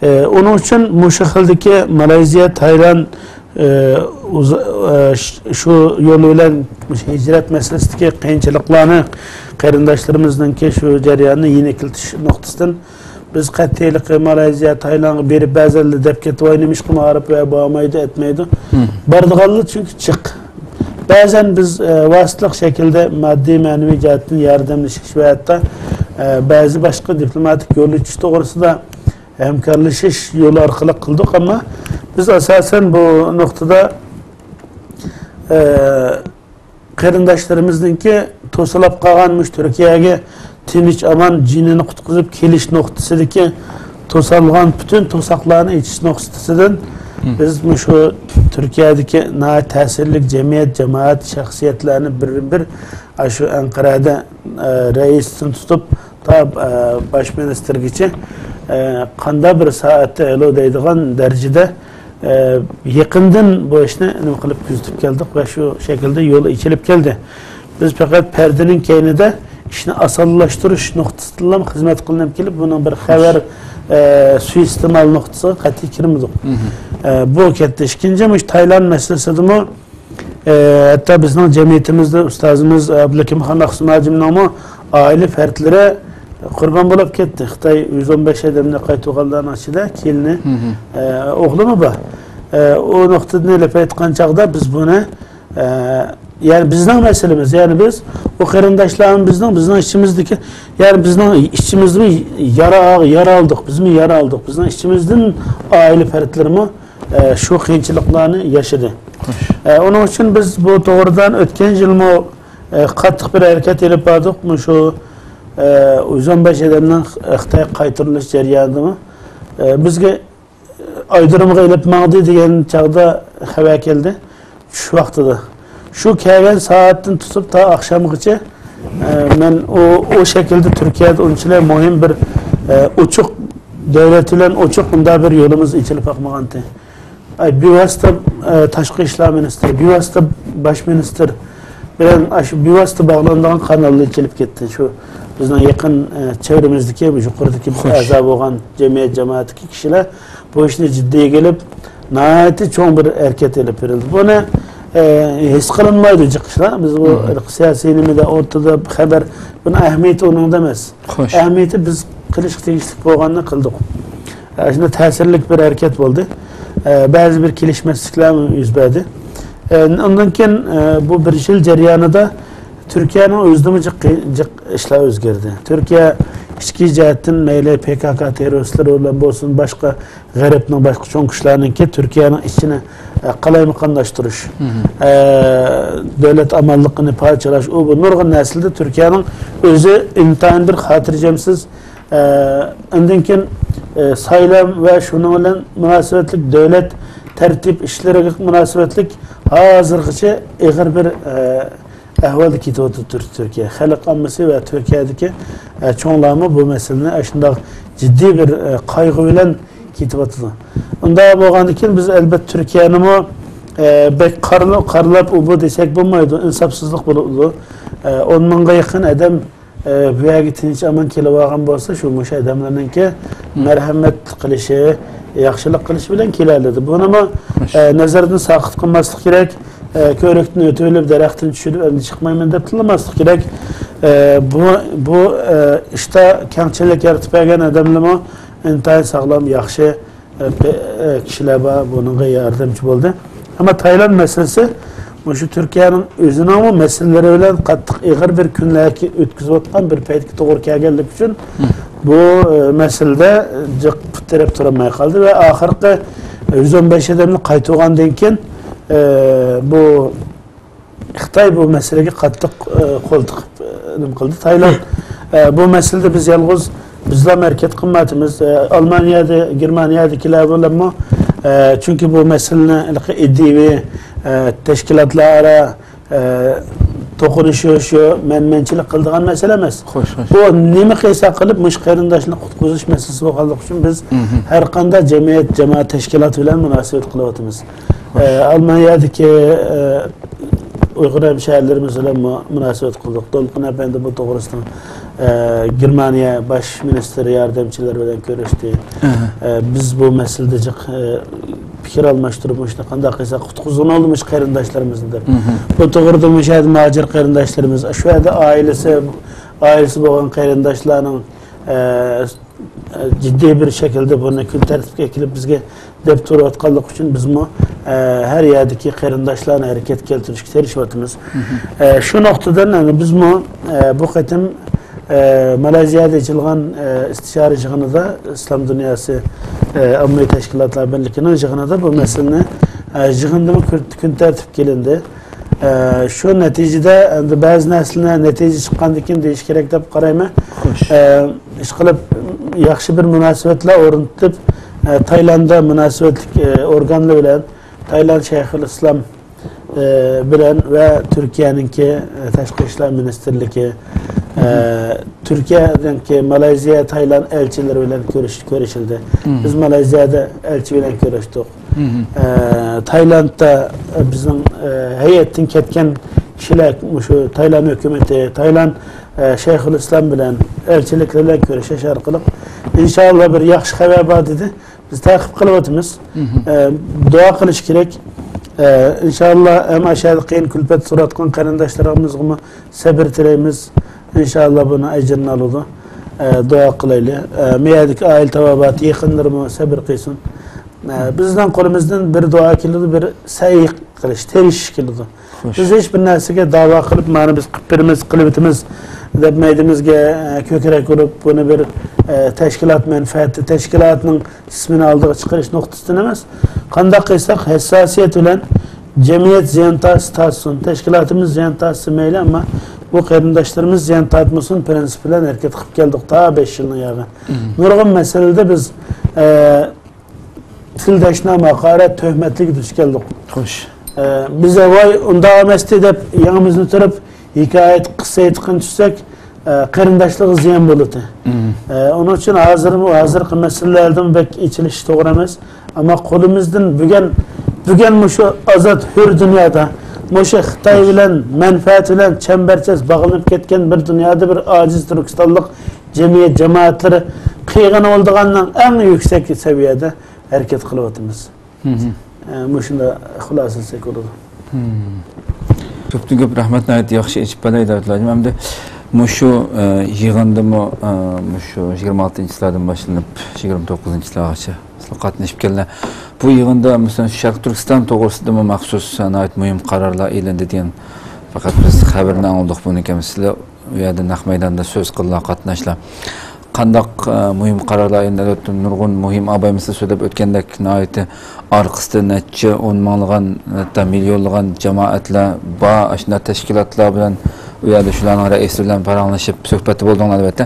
ئە، ئۇنىڭ ئۈچۈن مۇشۇ خىلدىكى مالايزىيە، تايلاند، ئە، ئۇز-، ئە، ش-، شۇ يول بىلەن مۇشۇ ھىجرەت مەسىلىسىدىكى قىيىنچىلىقلارنى، قېرىنداشلىرىمىزنىڭكى شۇ جەرياننى يېنىكلىتىش نۇقتىسىدىن بىز قەتئىيلىقى مالايزىيە، تايلاندغا بېرىپ، بەزەنلەر دەپ كېتىپ، ۋاي، نېمىشقا مائارىپ ۋە بارمايدۇ، ئەتمەيدۇ. بارىدىغانلار چۈنكى جىق. بەزەن بىز، ئە، ۋاسىتىلىق شەكىلدە ماددىي، مەنىۋى جەھەتتىن ياردەملىشىش ۋە ھەتتا، ئە، بەزى باشقا دىپلوماتىك يول ئېچىش توغرىسىدا ھەمكارلىشىش يولى ئارقىلىق قىلدۇق، ئەمما بىز ئاساسەن بۇ نۇقتىدا، ئە، قېرىنداشلىرىمىزنىڭكى توسۇلۇپ قالغان مۇشۇ تۈركىيەگە تىنچ ئامان جېنىنى قۇتقۇزۇپ كېلىش نۇقتىسىدىكى توسالغان پۈتۈن توساقلارنى ئېچىش نۇقتىسىدىن بىز مۇشۇ تۈركىيەدىكى ناھايىتى تەسىرلىك جەمئىيەت، جامائەت، شەخسىيەتلەرنى بىر بىر ئاشۇ ئەنقەرەدە، ئە، رەئىستىن تۇتۇپ تا، ئە، باش مىنىستىرگىچە، ئە، قانداق بىر سائەتتە ھالو دەيدىغان دەرىجىدە ئە، يېقىندىن بۇ ئىشنى نېمە قىلىپ كۆزىتىپ كەلدۇق ۋە شۇ شەكىلدە يول ئېچىلىپ كەلدى. بىز پەقەت پەردىنىڭ كەينىدە ئىشنى ئاسانلاشتۇرۇش نۇقتىسىدىنلا خىزمەت قىلىنىپ كېلىپ، بۇنىڭ بىر خەۋەر، ئە، سۇيىئىستېمال نۇقتىسىغا قەتئىي كىرمىدۇق. ئە، بۇ كەتتى. ئىككىنچى، مۇشۇ تايلاند مەسىلىسىدىمۇ، ئە، ھەتتا بىزنىڭ جەمئىيىتىمىزدە ئۇستازىمىز ئابلىكىمخان ئاقسۇ مۇھاجىمنىڭمۇ ئائىلە پەردلىرى قۇربان بولۇپ كەتتى. خىتاي يۈز ئون بەش ئادەمنى قايتۇرغانلارنىڭ ئىچىدە كېلىنى، ئە، ئوغلىمۇ بار. ئە، ئۇ نۇقتىدىن ئېلىپ ئېيتقان چاغدا بىز بۇنى، ئە، يەنى بىزنىڭ مەسىلىمىز، يەنى بىز، ئۇ قېرىنداشلارمۇ بىزنىڭ، بىزنىڭ ئىچىمىزدىكى، يەنى بىزنىڭ ئىچىمىزدىمۇ يارا، يارا ئالدۇق، بىزمۇ يارا ئالدۇق. بىزنىڭ ئىچىمىزدىن ئائىلە پەردلىرىمۇ، ئە، شۇ قىيىنچىلىقلارنى ياشىدى. ئە، ئۇنىڭ ئۈچۈن بىز بۇ توغرىدان ئۆتكەن يىلمۇ ئە، قاتتىق بىر ھەرىكەت ئېلىپ باردۇق. مۇشۇ، ئە، يۈز ئون بەش ئادەمنىڭ خىتايغا قايتۇرۇلۇش جەريانىدىمۇ، ئە، بىزگە، ئە، ئايرودرومغا ئېلىپ ماڭدى دېگەن چاغدا خەۋەر كەلدى. چۈش ۋاقتىدا. شۇ كەلگەن سائەتتىن تۇتۇپ تا ئاخشامغىچە، ئە، مەن ئۇ، ئۇ شەكىلدە تۈركىيەدە ئۇنچىلىك مۇھىم بىر، ئە، ئوچۇق، دۆلەت بىلەن ئوچۇق مۇنداق بىر يولىمىز ئېچىلىپ باقمىغانتى. ئاي، بىۋاسىتە، ئە، تاشقى ئىشلار مىنىستىرى، بىۋاسىتە باش مىنىستىر بىلەن ئاشۇ بىۋاسىتە باغلىنىدىغان قاناللار ئېچىلىپ كەتتى. شۇ بىزنىڭ يېقىن، ئە، چەۋرىمىزدىكى، يۇقىرىدىكى بىر ئەزا بولغان جەمئىيەت جامائەتتىكى كىشىلەر بۇ ئىشنى جىددىيگە ئېلىپ، ناھايىتى چوڭ بىر ھەرىكەت ئېلىپ بېرىلدى. بۇنى، ئە، ھېس قىلىنمايدۇ جىق ئىشلار. بىز بۇ سىياسىي نېمىدە، ئورتىدا خەۋەر، بۇنىڭ ئەھمىيىتى ئۇنىڭدا ئەمەس. ئەھمىيىتى بىز قىلىشقا تېگىشلىك بولغاننى قىلدۇق. ئە، شۇنداق تەسىرلىك بىر ھەرىكەت بولدى. ئە، بەزى بىر كېلىشمەسلىكلەرمۇ يۈز بەردى. ئە، ئۇندىن كېيىن، ئە، بۇ بىر يىل جەريانىدا تۈركىيەنىڭ ئۆزىدىمۇ جىق، جىق ئىشلار ئۆزگەردى. تۈركىيە ئىچكى جەھەتتىن مەيلى پى كاكا تېررورىستلىرى بىلەن بولسۇن، باشقا غەربنىڭ باشقا چوڭ كۈچلەرنىڭكى تۈركىيەنىڭ ئىچىنى، ئە، قالايمىقانلاشتۇرۇش، ئە، دۆلەت ئامانلىقىنى پارچىلاش، ئۇ بۇ نۇرغۇن نەرسىلەردە تۈركىيەنىڭ ئۆزى ئىنتايىن بىر خاتىرجەمسىز. ئە، ئاندىن كېيىن، ئە، سايلام ۋە شۇنىڭ بىلەن مۇناسىۋەتلىك دۆلەت تەرتىپ ئىشلىرىغا مۇناسىۋەتلىك ھازىرغىچە ئېغىر بىر، ئە، ئەھۋالدا كېتىۋاتىدۇ تۈر-، تۈركىيە. خەلق ئاممىسى ۋە تۈركىيەدىكى، ئە، چوڭلارمۇ بۇ مەسىلىنى ئاشۇنداق جىددىي بىر، ئە، قايغۇ بىلەن كېتىۋاتىدۇ. ئۇنداق بولغاندىكىن بىز ئەلبەتتە تۈركىيەنىمۇ، ئە، بەك قارىلا-، قارىلاپ ئۇ بۇ دېسەك بولمايدۇ، ئىنساپسىزلىق بولىدۇ. ئە، ئون مىڭغا يېقىن ئادەم، ئە، بۇ يەرگە تىنچ ئامان كېلىۋالغان بولسا، شۇ مۇشۇ ئادەملەرنىڭكى مەرھەمەت قىلىشى، ياخشىلىق قىلىشى بىلەن كېلەلىدى. بۇنىمۇ، ئە، نەزەردىن ساقىت قىلماسلىق كېرەك. ئە، كۆۋرۈكتىن ئۆتۈۋېلىپ، دەرەختىن چۈشۈپ، ئەمدى چىقمايمەن دەپ تىللىماسلىق كېرەك. ئە، بۇ، بۇ، ئە، ئىشتا كەڭچىلىك يارىتىپ بەرگەن ئادەملىرىمۇ ئىنتايىن ساغلام، ياخشى، ئە، پې-، ئە، كىشىلەر بار، بۇنىڭغا ياردەمچى بولدى. ئەمما تايلاند مەسىلىسى مۇشۇ تۈركىيەنىڭ ئۆزىنىڭمۇ مەسىلىلىرى بىلەن قاتتىق ئېغىر بىر كۈنلەر ئۆتكۈزۈۋاتقان بىر پەيتكە توغرا كەلگەنلىكى ئۈچۈن، بۇ، ئە، مەسىلىدە جىق پۇت تىرەپ تۇرالماي قالدى ۋە ئاخىرقى يۈز ئون بەش ئادەمنى قايتۇرغاندىن كېيىن، ئە، بۇ خىتاي بۇ مەسىلىگە قاتتىق، ئە، قول تىقىپ، ئە، نېمە قىلدى. تايلاند، ئە، بۇ مەسىلىدە بىز يالغۇز بىزلا ھەرىكەت قىلمايۋاتىمىز. ئە، ئالمانىيەدە، گېرمانىيەدىكىلەر بىلەنمۇ، ئە، چۈنكى بۇ مەسىلىنى ھېلىقى ئىدىيىۋى، ئە، تەشكىلاتلار ئارا، ئە، توقۇنۇشۇش، مەنمەنچىلىك قىلىدىغان مەسىلە ئەمەس. خوش، خوش. بۇ نېمە قىلسا قىلىپ مۇشۇ قېرىنداشنى قۇتقۇزۇش مەسىلىسى بولغانلىقى ئۈچۈن بىز ھەر قانداق جەمئىيەت، جامائەت تەشكىلاتى بىلەن مۇناسىۋەت قىلىۋاتىمىز. ئە، ئالمانىيەدىكى، ئە، ئۇيغۇر ھەمشەھەرلىرىمىز بىلەن مۇ-، مۇناسىۋەت قىلدۇق. دولقۇن ئەپەندى بۇ توغرىسىدا، ئە، گېرمانىيە باش مىنىستىر ياردەمچىلىرى بىلەن كۆرۈشتى. ئە، بىز بۇ مەسىلىدە جىق، ئە، پىكىر ئالماشتۇرۇپ، مۇشۇنى قانداق قىلساق قۇتقۇزغىلى بولىدۇ مۇشۇ قېرىنداشلىرىمىزنى دەپ. بۇ توغرىدا مۇشۇ يەردە مۇھاجىر قېرىنداشلىرىمىز، شۇ يەردە ئائىلىسى، ئائىلىسى بولغان قېرىنداشلارنىڭ، ئە، جىددىي بىر شەكىلدە بۇنى كۈن تەرتىپكە ئەكېلىپ بىزگە دەپ تۇرۇۋاتقانلىقى ئۈچۈن بىزمۇ، ئە، ھەر يەردىكى قېرىنداشلارنى ھەرىكەتكە كەلتۈرۈشكە تىرىشىۋاتىمىز. ئە، شۇ نۇقتىدىن، يەنى بىزمۇ، ئە، بۇ قېتىم، ئە، مالايزىيەدە ئېچىلغان، ئە، ئىستىشارە يىغىنىدا، ئىسلام دۇنياسى، ئە، ئاممىۋى تەشكىلاتلار بىرلىكىنىڭ يىغىنىدا بۇ مەسىلىنى، ئە، يىغىندىمۇ كۈن، كۈن تەرتىپكە ئېلىندى. ئە، شۇ نەتىجىدە ئەمدى بەزى نەرسىلەرنى نەتىجە چىققاندىن كېيىن دېيىش كېرەك دەپ قارايمەن. ئە، ئىشقىلىپ، ياخشى بىر مۇناسىۋەتلەر ئورنىتىپ، ئە، تايلانددا مۇناسىۋەتلىك، ئە، ئورگانلار بىلەن، تايلاند شەيخۇل ئىسلام، ئە، بىلەن ۋە تۈركىيەنىڭكى، ئە، تاشقى ئىشلار مىنىستىرلىكى، ئە، تۈركىيەنىڭكى مالايزىيە، تايلاند ئەلچىلىرى بىلەن كۆرۈش-، كۆرۈشۈلدى. بىز مالايزىيەدە ئەلچى بىلەن كۆرۈشتۇق. ئە، تايلاندتا، ئە، بىزنىڭ، ئە، ھەيئەتتىن كەتكەن كىشىلەر، مۇشۇ تايلاند ھۆكۈمىتى، تايلاند، ئە، شەيخۇل ئىسلام بىلەن ئەلچىلىكلەر بىلەن كۆرۈشۈش ئارقىلىق، ئىنشائاللا بىر ياخشى خەۋەر بار دېدى. بىز تەقىب قىلىۋاتىمىز. ئە، دۇئا قىلىش كېرەك. ئە، ئىنشائاللا ھەم ئاشۇ يەردە قىيىن كۈلپەت سوراتقان قېرىنداشلىرىمىزغىمۇ سەبىر تىلەيمىز. ئىنشائاللا بۇنىڭ ئەجرىنى ئالىدۇ. ئە، دۇئا قىلايلى. ئە، مەيەردىكى ئائىلە تاۋابىئاتى يېقىنلىرىمۇ سەبىر قىلسۇن. ئە، بىزنىڭ قولىمىزدىن بىر دۇئا كېلىدۇ، بىر سەي قىلىش، تىرىشىش كېلىدۇ. بىز ھېچ بىر نەرسىگە داۋا قىلىپ، مانا بىز قىلىپ بېرىمىز، قىلىۋېتىمىز دەپ مەيدىمىزگە، ئە، كۆكرەك ئۇرۇپ، بۇنى بىر، ئە، تەشكىلات مەنپەئەتى، تەشكىلاتنىڭ ئىسمىنى ئالدىغا چىقىرىش نۇقتىسىدىن ئەمەس. قانداق قىلساق ھەسساسىيەت بىلەن جەمئىيەت زىيان تارتسا تارتسۇن، تەشكىلاتىمىز زىيان تارتسا مەيلى، ئەمما بۇ قېرىنداشلىرىمىز زىيان تارتمىسۇن پىرىنسىپى بىلەن ھەرىكەت قىلىپ كەلدۇق تا بەش يىلنىڭ ياغى. نۇرغۇن مەسىلىدە بىز، ئە، تىلداشنامە، ھاقارەت، تۆھمەتلىككە دۇچ كەلدۇق. خوش. ئە، بىز ۋاي ئۇنداق ئەمەستى دەپ يېڭىمىزنى تۇرۇپ ھېكايە، قىسسە ئېيتقىلى چۈشسەك، ئە، قېرىنداشلارغا زىيان بولىدۇ. ئە، ئۇنىڭ ئۈچۈن ھازىرمۇ، ھازىرقى مەسىلىلەردىن بەك ئېچىلىش توغرا ئەمەس. ئەمما قولىمىزدىن بۈگۈن، بۈگۈن مۇشۇ ئازاد، ھۆر دۇنيادا، مۇشۇ خىتاي بىلەن مەنپەئەت بىلەن چەمبەرچاس باغلىنىپ كەتكەن بىر دۇنيادا بىر ئاجىز تۈركىستانلىق جەمئىيەت جامائەتلىرى قىيغىنى بولىدىغاننىڭ ئەڭ يۈكسەك سەۋىيەدە ھەرىكەت قىلىۋاتىمىز. ئە، مۇشۇنداق خۇلاسىلىسەك بولىدۇ. كۆپتىن كۆپ رەھمەت، ناھايىتى ياخشى ئېچىپ بەردى دەۋەتلەر. ئەمدى مۇشۇ، ئە، يىغىندىمۇ، ئە، مۇشۇ يىگىرمە ئالتىنچى چىسلاردىن باشلىنىپ يىگىرمە توققۇزىنچى چىسلاغىچە قاتنىشىپ كەلدى. بۇ يىغىندا، مەسىلەن، شەرقىي تۈركىستان توغرىسىدىمۇ مەخسۇس ناھايىتى مۇھىم قارارلار ئېلىندى دېگەن، پەقەت بىز خەۋىرىنى ئاڭلىدۇق بۇنىڭكى. سىلەر ئۇ يەردە نەق مەيداندا سۆز قىلدىلار، قاتناشتىلار. قانداق، ئە، مۇھىم قارارلار ئەلۋەتتە نۇرغۇن مۇھىم ئابايمىسى سۆزلەپ ئۆتكەندەك، ناھايىتى ئارقىسىدا نەچچە ئون مىڭلىغان، ھەتتا مىليونلىغان جامائەتلەر بار، ئاشۇنداق تەشكىلاتلار بىلەن ئۇ يەردە شۇلارنىڭ رەئىسى بىلەن پاراڭلىشىپ، سۆھبەتتە بولدۇڭلار ئەلۋەتتە.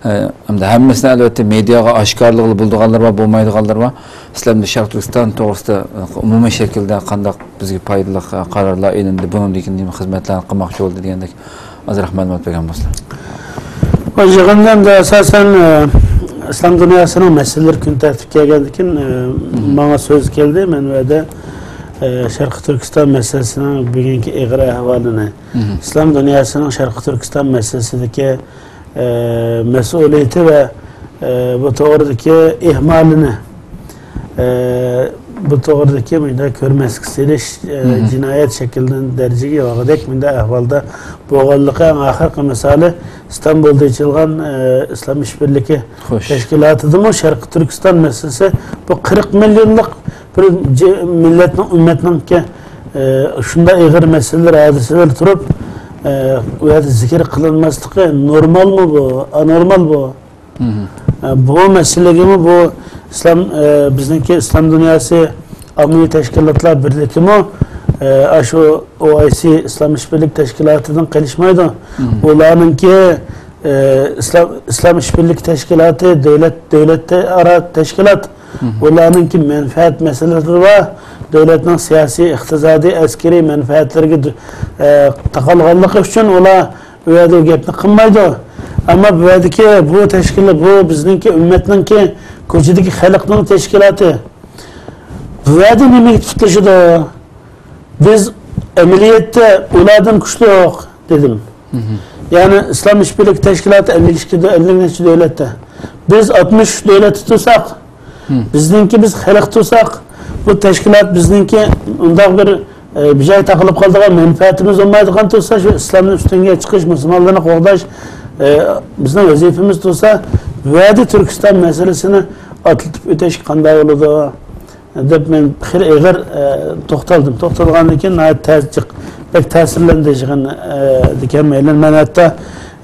ئە، ئەمدى ھەممىسىنى ئەلۋەتتە مېدىياغا ئاشكارىلىغىلى بولىدىغانلىرى بار، بولمايدىغانلىرى بار. سىلەر ئەمدى شەرقىي تۈركىستان توغرىسىدا، ئە، ئومۇمىي شەكىلدە قانداق بىزگە پايدىلىق، ئە، قارارلار ئېلىندى، بۇنىڭدىن كېيىن نېمە خىزمەتلەرنى قىلماقچى بولدى دېگەندەك ئازراق مەلۇمات بەرگەن بولسىلا. بۇ يىغىندا ئەمدى ئاساسەن، ئە، ئىسلام دۇنياسىنىڭ مەسىلىلىرى كۈن تەرتىپكە كەلگەندىن كېيىن، ئە، ماڭا سۆز كەلدى. مەن ئۇ يەردە، ئە، شەرقىي تۈركىستان مەسىلىسىنىڭ بۈگۈنكى ئېغىر ئەھۋالىنى، ئىسلام دۇنياسىنىڭ شەرقىي تۈركىستان مەسىلىسىدىكى، ئە، مەسئۇلىيىتى ۋە، ئە، بۇ توغرىدىكى ئىھمالىنى، ئە، بۇ توغرىدىكى مۇنداق كۆرمەسكە سېلىش، ئە، جىنايەت شەكىللىنىش دەرىجىگە يورغىدەك مۇنداق ئەھۋالدا بولغانلىقى. ئەڭ ئاخىرقى مىسالى ئىستانبۇلدا ئېچىلغان، ئە، ئىسلام ئىشبىرلىكى تەشكىلاتىدىمۇ شەرقىي تۈركىستان مەسىلىسى، بۇ قىرىق مىليونلۇق بىر جە-، مىللەتنىڭ، ئۈممەتنىڭكى، ئە، شۇنداق ئېغىر مەسىلىلەر، ھادىسىلەر تۇرۇپ، ئە، ئۇ يەردە زىكىر قىلىنماسلىقى نورمالمۇ بۇ، ئانورمال بۇ؟ ئە، بۇ مەسىلىگىمۇ بۇ ئىسلام، ئە، بىزنىڭكى ئىسلام دۇنياسى ئاممىۋى تەشكىلاتلار بىرلىكىمۇ، ئە، ئاشۇ ئو ئاي سى ئىسلام ئىشبىرلىك تەشكىلاتىدىن قېلىشمايدۇ. ئۇلارنىڭكى، ئە، ئىسلام، ئىسلام ئىشبىرلىكى تەشكىلاتى دۆلەت، دۆلەت ئارا تەشكىلات. ئۇلارنىڭكى مەنپەئەت مەسىلىلىرى بار. دۆلەتنىڭ سىياسىي، ئىقتىسادىي، ئەسكىرىي مەنپەئەتلىرىگە دۇ-، ئە، تاقالغانلىقى ئۈچۈن ئۇلار ئۇ يەردە ئۇ گەپنى قىلمايدۇ. ئەمما بۇ يەردىكى بۇ تەشكىلات، بۇ بىزنىڭكى ئۈممەتنىڭكى، كوچىدىكى خەلقنىڭ تەشكىلاتى. بۇ يەردە نېمىگە تۇتىشىدۇ؟ بىز ئەمەلىيەتتە ئۇلاردىن كۈچلۈك، دېدىم. يەنى ئىسلام ئىشبىرلىكى تەشكىلاتى ئەللىك ئىككى، ئەللىك نەچچە دۆلەتتە. بىز ئاتمىش ئۈچ دۆلەتتە تۇرساق، بىزنىڭكى، بىز خەلق تۇرساق، بۇ تەشكىلات بىزنىڭكى ئۇنداق بىر، ئە، بىر جاي تاقىلىپ قالىدىغان، مەنپەئەتىمىز بولمايدىغان تۇرسا، شۇ ئىسلامنى ئۈستۈنگە چىقىش، مۇسۇلمانلارنى قوغداش، ئە، بىزنىڭ ۋەزىپىمىز تۇرسا، بۇ يەردە تۈركىستان مەسىلىسىنى ئاتلىتىپ ئۆتۈش قانداق بولىدۇ؟ دەپ مەن خېلى ئېغىر، ئە، توختالدىم. توختالغاندىن كېيىن ناھايىتى تەس-، جىق-، بەك تەسىرلەندى يىغىن، ئە، دىكەن مەيلەن. مەن ھەتتا،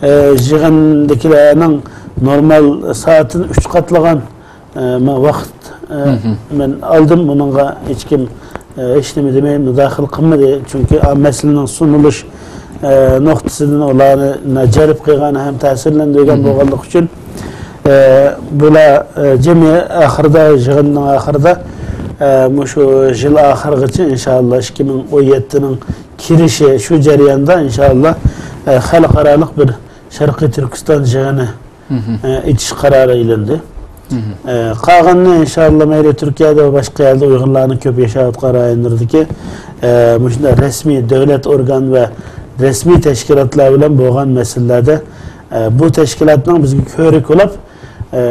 ئە، يىغىندىكىلەرنىڭ نورمال سائىتىدىن ئۈچ قاتلىغان، ئە، مە-، ۋاقىت، ئە، مەن ئالدىم. بۇنىڭغا ھېچكىم، ئە، ھېچنېمە دېمەي، مۇداخىلە قىلمىدى. چۈنكى، ئا، مەسىلىنىڭ سۇنۇلۇش، ئە، نۇقتىسىدىن ئۇلارنى نا-، جەلپ قىلغان ھەم تەسىرلەندۈرگەن بولغانلىقى ئۈچۈن، ئە، بۇلار، ئە، جەمئىي ئاخىرىدا، يىغىننىڭ ئاخىرىدا، ئە، مۇشۇ يىل ئاخىرىغىچە ئىنشائاللا ئىككى مىڭ ئون يەتتىنىڭ كىرىشى شۇ جەرياندا ئىنشائاللا، ئە، خەلقئارالىق بىر شەرقىي تۈركىستان يىغىنى، ئە، ئېچىش قارارى ئېلىندى. ئە، قالغىنىنى ئىنشائاللا مەيلى تۈركىيەدە ۋە باشقا يەردە ئۇيغۇرلارنىڭ كۆپ ياشاۋاتقان رايونلىرىدىكى، ئە، مۇشۇنداق رەسمىي دۆلەت ئورگان ۋە رەسمىي تەشكىلاتلار بىلەن بولغان مەسىلىلەردە، ئە، بۇ تەشكىلاتنىڭ بىزگە كۆۋرۈك بولۇپ، ئە،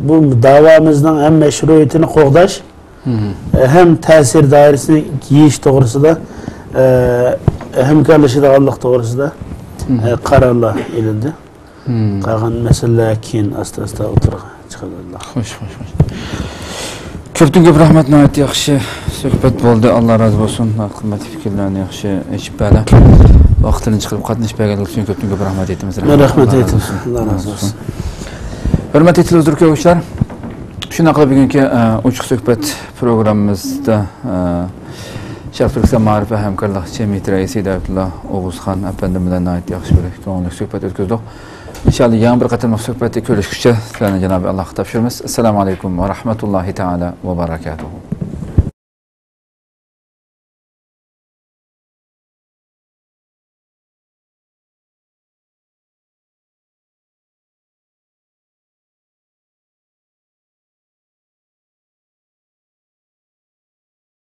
بۇ داۋامىزنىڭ ھەم مەشرۇئىيىتىنى قوغداش، ئە، ھەم تەسىر دائىرىسىنى يېيىش توغرىسىدا، ئە، ھەمكارلىشىدىغانلىق توغرىسىدا، ئە، قارارلار ئېلىندى. قالغان مەسىلىلەر كېيىن ئاستا-ئاستا ئوتتۇرىغا چىقىرىلىدۇ. خوش، خوش، خوش. كۆپتىن كۆپ رەھمەت، ناھايىتى ياخشى سۆھبەت بولدى. ئاللا رازى بولسۇن. قىممەتلىك پىكىرلەرنى ياخشى ئېچىپ بەردى. ۋاقىتلىرىنى چىقىرىپ قاتنىشىپ بەرگەنلىكى ئۈچۈن كۆپتىن كۆپ رەھمەت ئېيتىمىز. مەن رەھمەت ئېيتىمەن. ئاللا رازى بولسۇن. ھۆرمەتلىك تېلېۋىزور كۆرگۈچىلەر، شۇنداق قىلىپ بۈگۈنكى، ئە، ئوچۇق سۆھبەت پروگراممىمىزدا، ئە، شەرقىي تۈركىستان مائارىپ ۋە ھەمكارلىق جەمئىيىتى رەئىسى ھىدايەتۇللا ئوغۇزخان ئەپەندىم بىلەن ناھايىتى ياخشى بىر كۆڭۈللۈك سۆھبەت ئۆتكۈزدۇق. ئىنشائاللا، يېڭى بىر قېتىملىق سۆھبەتتە كۆرۈشكۈچە، سىلەرنى جانابى ئاللاغا تاپشۇرىمىز. ئەسسالامۇ ئەلەيكۇم ۋە رەھمەتۇللاھى تائالا ۋە بەرەكاتۇھۇ.